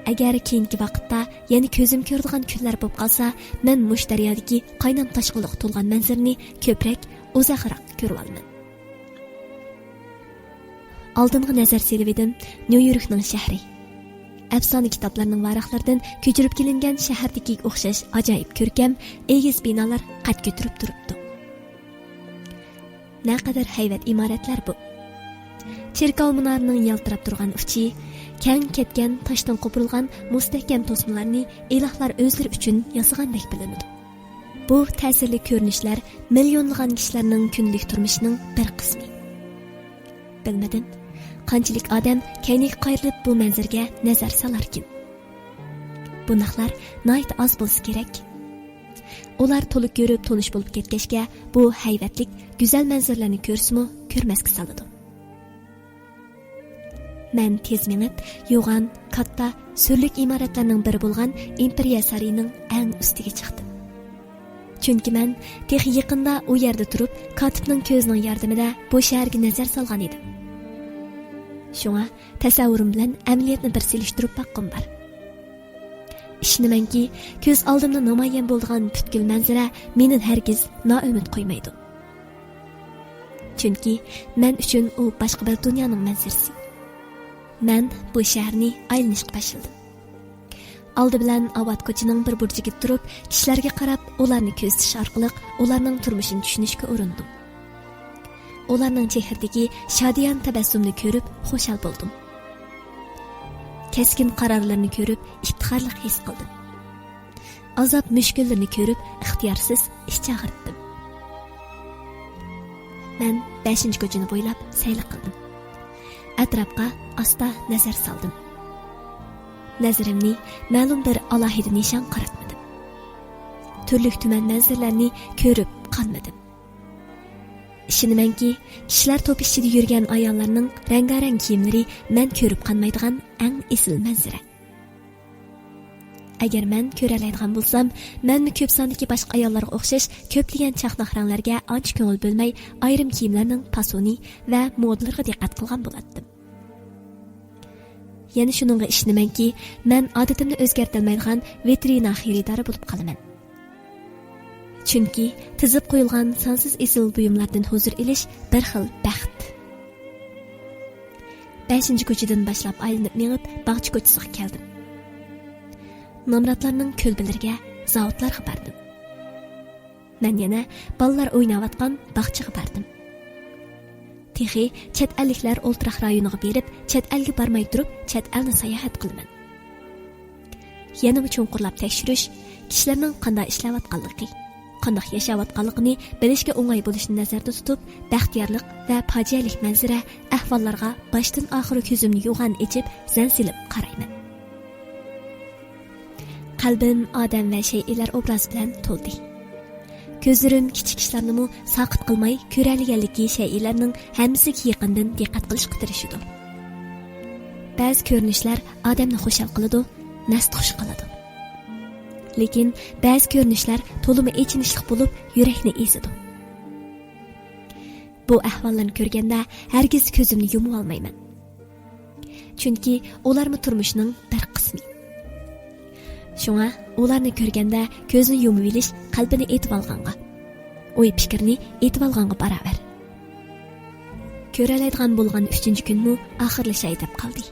ئەگەر كېيىنكى ۋاقىتتا يەنە كۆزۈم كۆرىدىغان كۈنلەر بولۇپ قالسا، مەن مۇشۇ دەريادىكى قاينام تاشقىنلىققا تولغان مەنزىرىنى كۆپرەك، ئۇزاقراق كۆرۈۋالىمەن. ئالدىنغا نەزەر سېلىۋىدىم، نيۇ يوركنىڭ شەھىرى. ئەپسانە كىتابلارنىڭ ۋاراقلىرىدىن كۆچۈرۈپ كېلىنگەن شەھەردىكىگە ئوخشاش ئاجايىپ كۆركەم، ئېگىز بىنالار قەد كۆتۈرۈپ تۇرۇپتۇ. نەقەدەر ھەيۋەت ئىمارەتلەر بۇ! چېركاۋ مۇنارىنىڭ يالتىراپ تۇرغان ئۇچى، كەڭ كەتكەن تاشتىن قوپۇرۇلغان مۇستەھكەم توسمىلارنى ئىلاھلار ئۆزلىرى ئۈچۈن ياسىغاندەك بىلىنىدۇ. بۇ تەسىرلىك كۆرۈنۈشلەر مىليونلىغان كىشىلەرنىڭ كۈندىلىك تۇرمۇشىنىڭ بىر قىسمى. بىلمىدىم، قانچىلىك ئادەم كەينىگە قايرىلىپ بۇ مەنزىرىگە نەزەر سالاركىن؟ بۇنداقلار ناھايىتى ئاز بولسا كېرەك. ئۇلار تولا كۆرۈپ تونۇش بولۇپ كەتكەچكە، بۇ ھەيۋەتلىك، گۈزەل مەنزىرىلەرنى كۆرسىمۇ، كۆرمەسكە سالىدۇ. مەن تېز مېڭىپ، يوغان، كاتتا، سۈرلۈك ئىمارەتلەرنىڭ بىرى بولغان ئىمپېرىيە سارىيىنىڭ ئەڭ ئۈستىگە چىقتىم. چۈنكى مەن تېخى يېقىندا ئۇ يەردە تۇرۇپ، كاتىپنىڭ كۆزىنىڭ ياردىمىدە بۇ شەھەرگە نەزەر سالغان ئىدىم. شۇڭا تەسەۋۋۇرۇم بىلەن ئەمەلىيەتنى بىر سېلىشتۇرۇپ باققۇم بار. ئىشىنىمەنكى، كۆز ئالدىمدا نامايان بولىدىغان پۈتكۈل مەنزىرە مېنى ھەرگىز نائۈمىد قويمايدۇ. چۈنكى مەن ئۈچۈن ئۇ باشقا بىر دۇنيانىڭ مەنزىرىسى. مەن بۇ شەھەرنى ئايلىنىشقا باشلىدىم. ئالدى بىلەن ئاۋات كوچىنىڭ بىر بۇرجىكىدا تۇرۇپ، كىشىلەرگە قاراپ، ئۇلارنى كۆزىتىش ئارقىلىق ئۇلارنىڭ تۇرمۇشىنى چۈشىنىشكە ئۇرۇندۇم. ئۇلارنىڭ چېھرىدىكى شادىيان تەبەسسۇمنى كۆرۈپ خۇشال بولدۇم. كەسكىن قارارلىرىنى كۆرۈپ ئىپتىخارلىق ھېس قىلدىم. ئازاب مۈشكۈللىرىنى كۆرۈپ ئىختىيارسىز ئىچ ئاغرىتتىم. مەن بەشىنچى كوچىنى بويلاپ سەيلە قىلدىم. ئەتراپقا ئاستا نەزەر سالدىم. نەزىرىمنى مەلۇم بىر ئالاھىدە نىشان قاراتمىدىم. تۈرلۈك تۈمەن مەنزىرىلەرنى كۆرۈپ قانمىدىم. ئىشىنىمەنكى، كىشىلەر توپى ئىچىدە يۈرگەن ئاياللارنىڭ رەڭگارەڭ كىيىملىرى مەن كۆرۈپ قانمايدىغان ئەڭ ئېسىل مەنزىرە. ئەگەر مەن كۆرەلەيدىغان بولسام، مەنمۇ كۆپ ساندىكى باشقا ئاياللارغا ئوخشاش كۆپلىگەن چاقناق رەڭلەرگە ئانچە كۆڭۈل بۆلمەي، ئايرىم كىيىملەرنىڭ پاسونى ۋە مودىلىرىغا دىققەت قىلغان بولاتتىم. يەنە شۇنىڭغا ئىشىنىمەنكى، مەن ئادىتىمنى ئۆزگەرتەلمەيدىغان ۋىترىنا خېرىدارى بولۇپ قالىمەن. چۈنكى تىزىپ قويۇلغان سانسىز ئېسىل بۇيۇملاردىن ھۇزۇر ئېلىش بىر خىل بەخت. بەشىنچى كوچىدىن باشلاپ ئايلىنىپ مېڭىپ، باغچە كوچىسىغا كەلدىم. نامراتلارنىڭ كۆلبىلىرىگە، زاۋۇتلارغا باردىم. مەن يەنە بالىلار ئويناۋاتقان باغچىغا باردىم. تېخى چەت ئەللىكلەر ئولتۇراق رايونىغا بېرىپ، چەت ئەلگە بارماي تۇرۇپ، چەت ئەلنى ساياھەت قىلىمەن. يەنىمۇ چوڭقۇرلاپ تەكشۈرۈش، كىشىلەرنىڭ قانداق ئىشلەۋاتقانلىقى، قانداق ياشاۋاتقانلىقىنى بىلىشكە ئوڭاي بولۇشنى نەزەردە تۇتۇپ، بەختىيارلىق ۋە پاجىئەلىك مەنزىرە، ئەھۋاللارغا باشتىن ئاخىر كۆزۈمنى يوغان ئېچىپ، زەن سېلىپ قارايمەن. قەلبىم ئادەم ۋە شەيئىلەر ئوبرازى بىلەن تولدى. كۆزلىرىم كىچىك ئىشلارنىمۇ ساقىت قىلماي كۆرەلىگەنلىكى شەيئىلەرنىڭ ھەممىسىگە يېقىندىن دىققەت قىلىشقا تىرىشىدۇ. بەزى كۆرۈنۈشلەر ئادەمنى خۇشال قىلىدۇ، مەستخۇش قىلىدۇ. لېكىن بەزى كۆرۈنۈشلەر تولىمۇ ئېچىنىشلىق بولۇپ، يۈرەكنى ئېزىدۇ. بۇ ئەھۋاللارنى كۆرگەندە ھەرگىز كۆزۈمنى يۇمۇۋالمايمەن. چۈنكى ئۇلارمۇ تۇرمۇشنىڭ بىر قىسمى. شۇڭا ئۇلارنى كۆرگەندە كۆزنى يۇمۇۋېلىش قەلبىنى ئېتىۋالغانغا، ئوي پىكىرنى ئېتىۋالغانغا باراۋەر. كۆرەلەيدىغان بولغان ئۈچىنچى كۈنمۇ ئاخىرلىشاي دەپ قالدى.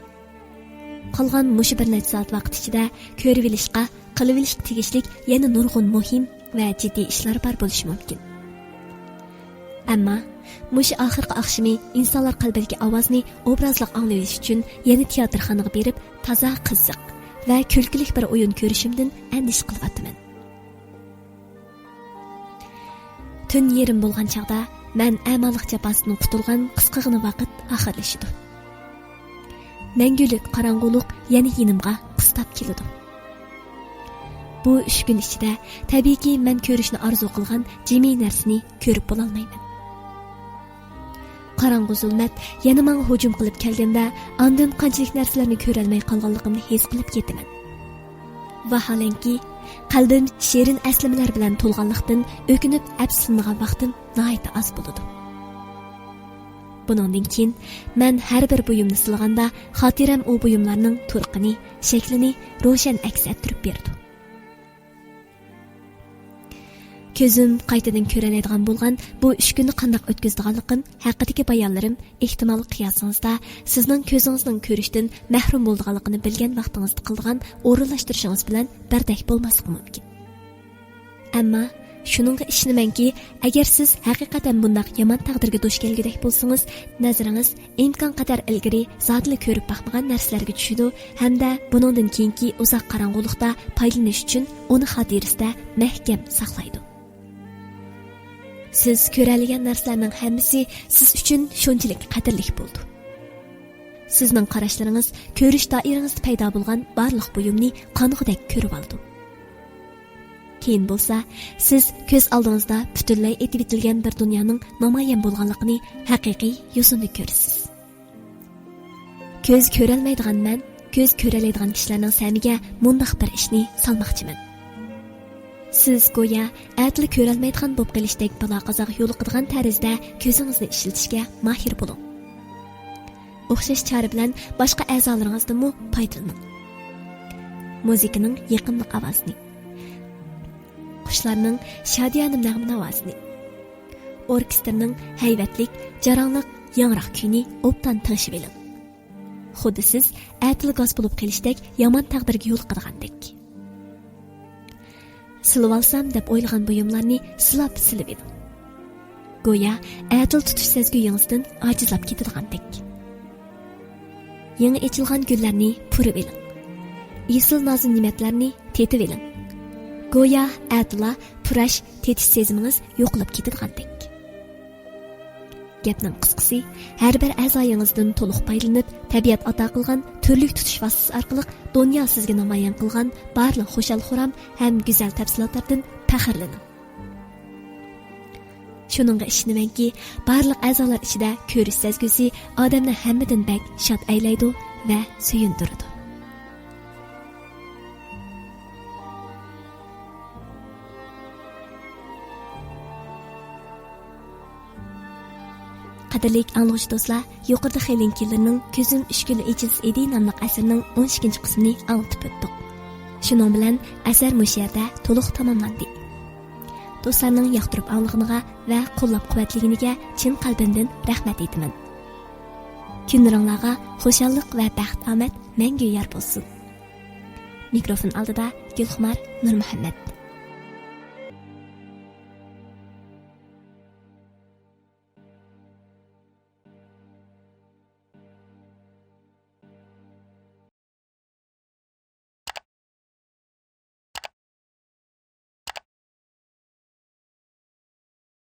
قالغان مۇشۇ بىر نەچچە سائەت ۋاقىت ئىچىدە كۆرۈۋېلىشقا، قىلىۋېلىشقا تېگىشلىك يەنە نۇرغۇن مۇھىم ۋە جىددىي ئىشلار بار بولۇشى مۇمكىن. ئەمما مۇشۇ ئاخىرقى ئاخشىمى ئىنسانلار قەلبىدىكى ئاۋازنى ئوبرازلىق ئاڭلىۋېلىش ئۈچۈن يەنە تىياتىرخانىغا بېرىپ، تازا قىزىق ۋە كۈلكىلىك بىر ئويۇن كۆرۈشۈمدىن ئەندىشە قىلىۋاتىمەن. تۈن يېرىم بولغان چاغدا مەن ئەمالىق جاپاسىدىن قۇتۇلغان قىسقىغىنە ۋاقىت ئاخىرلىشىدۇ. مەڭگۈلۈك قاراڭغۇلۇق يەنە يېنىمغا قىستاپ كېلىدۇ. بۇ ئۈچ كۈن ئىچىدە، تەبىئىيكى، مەن كۆرۈشنى ئارزۇ قىلغان جىمى نەرسىنى كۆرۈپ بولالمايمەن. قاراڭغۇ زۇلمەت يەنە ماڭا ھۇجۇم قىلىپ كەلگەندە، ئاندىن قانچىلىك نەرسىلەرنى كۆرەلمەي قالغانلىقىمنى ھېس قىلىپ يېتىمەن. ۋاھالەنكى، قەلبىم شېرىن ئەسلىمىلەر بىلەن تولغانلىقتىن ئۆكۈنۈپ ئەپسۇسلىنىدىغان ۋاقتىم ناھايىتى ئاز بولىدۇ. بۇنىڭدىن كېيىن مەن ھەر بىر بۇيۇمنى سىلىغاندا، خاتىرەم ئۇ بۇيۇملارنىڭ تۇرقىنى، شەكلىنى روشەن ئەكس ئەتتۈرۈپ بېرىدۇ. كۆزۈم قايتىدىن كۆرەلەيدىغان بولغان بۇ ئۈچ كۈننى قانداق ئۆتكۈزىدىغانلىقىم ھەققىدىكى بايانلىرىم، ئېھتىمال، قىياسىڭىزدا سىزنىڭ كۆزىڭىزنىڭ كۆرۈشتىن مەھرۇم بولىدىغانلىقىنى بىلگەن ۋاقتىڭىزدا قىلىدىغان ئورۇنلاشتۇرۇشىڭىز بىلەن بىردەك بولماسلىقى مۇمكىن. ئەمما شۇنىڭغا ئىشىنىمەنكى، ئەگەر سىز ھەقىقەتەن بۇنداق يامان تەقدىرگە دۇچ كەلگۈدەك بولسىڭىز، نەزىرىڭىز ئىمكانقەدەر ئىلگىرى زادىلا كۆرۈپ باقمىغان نەرسىلەرگە چۈشىدۇ ھەمدە بۇنىڭدىن كېيىنكى ئۇزاق قاراڭغۇلۇقتا پايدىلىنىش ئۈچۈن ئۇنى خاتىرىسىدە مەھكەم ساقلايدۇ. سىز كۆرەلىگەن نەرسىلەرنىڭ ھەممىسى سىز ئۈچۈن شۇنچىلىك قەدىرلىك بولىدۇ. سىزنىڭ قاراشلىرىڭىز كۆرۈش دائىرىڭىزدە پەيدا بولغان بارلىق بۇيۇمنى قانغۇدەك كۆرۈۋالىدۇ. كېيىن بولسا، سىز كۆز ئالدىڭىزدا پۈتۈنلەي ئېتىۋېتىلگەن بىر دۇنيانىڭ نامايان بولغانلىقىنى ھەقىقىي يۈزىنى كۆرىسىز. كۆز كۆرەلمەيدىغان مەن كۆز كۆرەلەيدىغان كىشىلەرنىڭ سەمىگە مۇنداق بىر ئىشنى سالماقچىمەن. سىز گويا ئەتىلا كۆرەلمەيدىغان بولۇپ قېلىشتەك بالا-قازاغا يولۇقىدىغان تەرزدە كۆزىڭىزنى ئىشلىتىشكە ماھىر بولۇڭ. ئوخشاش چارە بىلەن باشقا ئەزالىرىڭىزدىنمۇ پايدىلىنىڭ. مۇزىكىنىڭ يېقىملىق ئاۋازىنى، قۇشلارنىڭ شادىيانە نەغمە-ناۋاسىنى، ئوركېستىرنىڭ ھەيۋەتلىك، جاراڭلىق، ياڭراق كۈيىنى ئوبدان تىڭشىۋېلىڭ. خۇددى سىز ئەتىلا گاس بولۇپ قېلىشتەك يامان تەقدىرگە يولۇقىدىغاندەك. سىلىۋالسام دەپ ئويلىغان بۇيۇملارنى سىلاپ سىلىۋېلىڭ. گويا ئەتىلا تۇتۇش سەزگۈ يېڭىسىدىن ئاجىزلاپ كېتىدىغاندەك. يېڭى ئېچىلغان گۈللەرنى پۇرىۋېلىڭ. ئېسىل نازۇنېمەتلەرنى تېتىۋېلىڭ. گويا ئەتىلا پۇراش تېتىش سېزىمىڭىز يوقىلىپ كېتىدىغاندەك. گەپنىڭ قىسقىسى، ھەر بىر ئەزايىڭىزدىن تولۇق پايدىلىنىپ، تەبىئەت ئاتا قىلغان تۈرلۈك تۇتۇش ۋاسىتىسى ئارقىلىق دۇنيا سىزگە نامايان قىلغان بارلىق خۇشال-خۇرام ھەم گۈزەل تەپسىلاتلاردىن پەخىرلىنىڭ. شۇنىڭغا ئىشىنىمەنكى، بارلىق ئەزالار ئىچىدە كۆرۈش سەزگۈسى ئادەمنى ھەممىدىن بەك شاد ئەيلەيدۇ ۋە سۆيۈندۈرىدۇ. قەدىرلىك ئاڭلىغۇچى دوستلار، يۇقىرىدا خېلىن كېللېرنىڭ كۆزۈم ئۈچ كۈنلا ئېچىلسا ئىدى ناملىق ئەسىرىنىڭ ئون ئىككىنچى قىسمىنى ئاڭلىتىپ ئۆتتۇق. شۇنىڭ بىلەن ئەسەر مۇشۇ يەردە تولۇق تاماملاندى. دوستلارنىڭ ياقتۇرۇپ ئاڭلىغىنىغا ۋە قوللاپ قۇۋۋەتلىگىنىگە چىن قەلبىمدىن رەھمەت ئېيتىمەن. كۈنلىرىڭلارغا خۇشاللىق ۋە بەخت ئامەت مەڭگۈ يار بولسۇن. مىكروفون ئالدىدا گۈلخۇمار نۇرمۇھەممەت.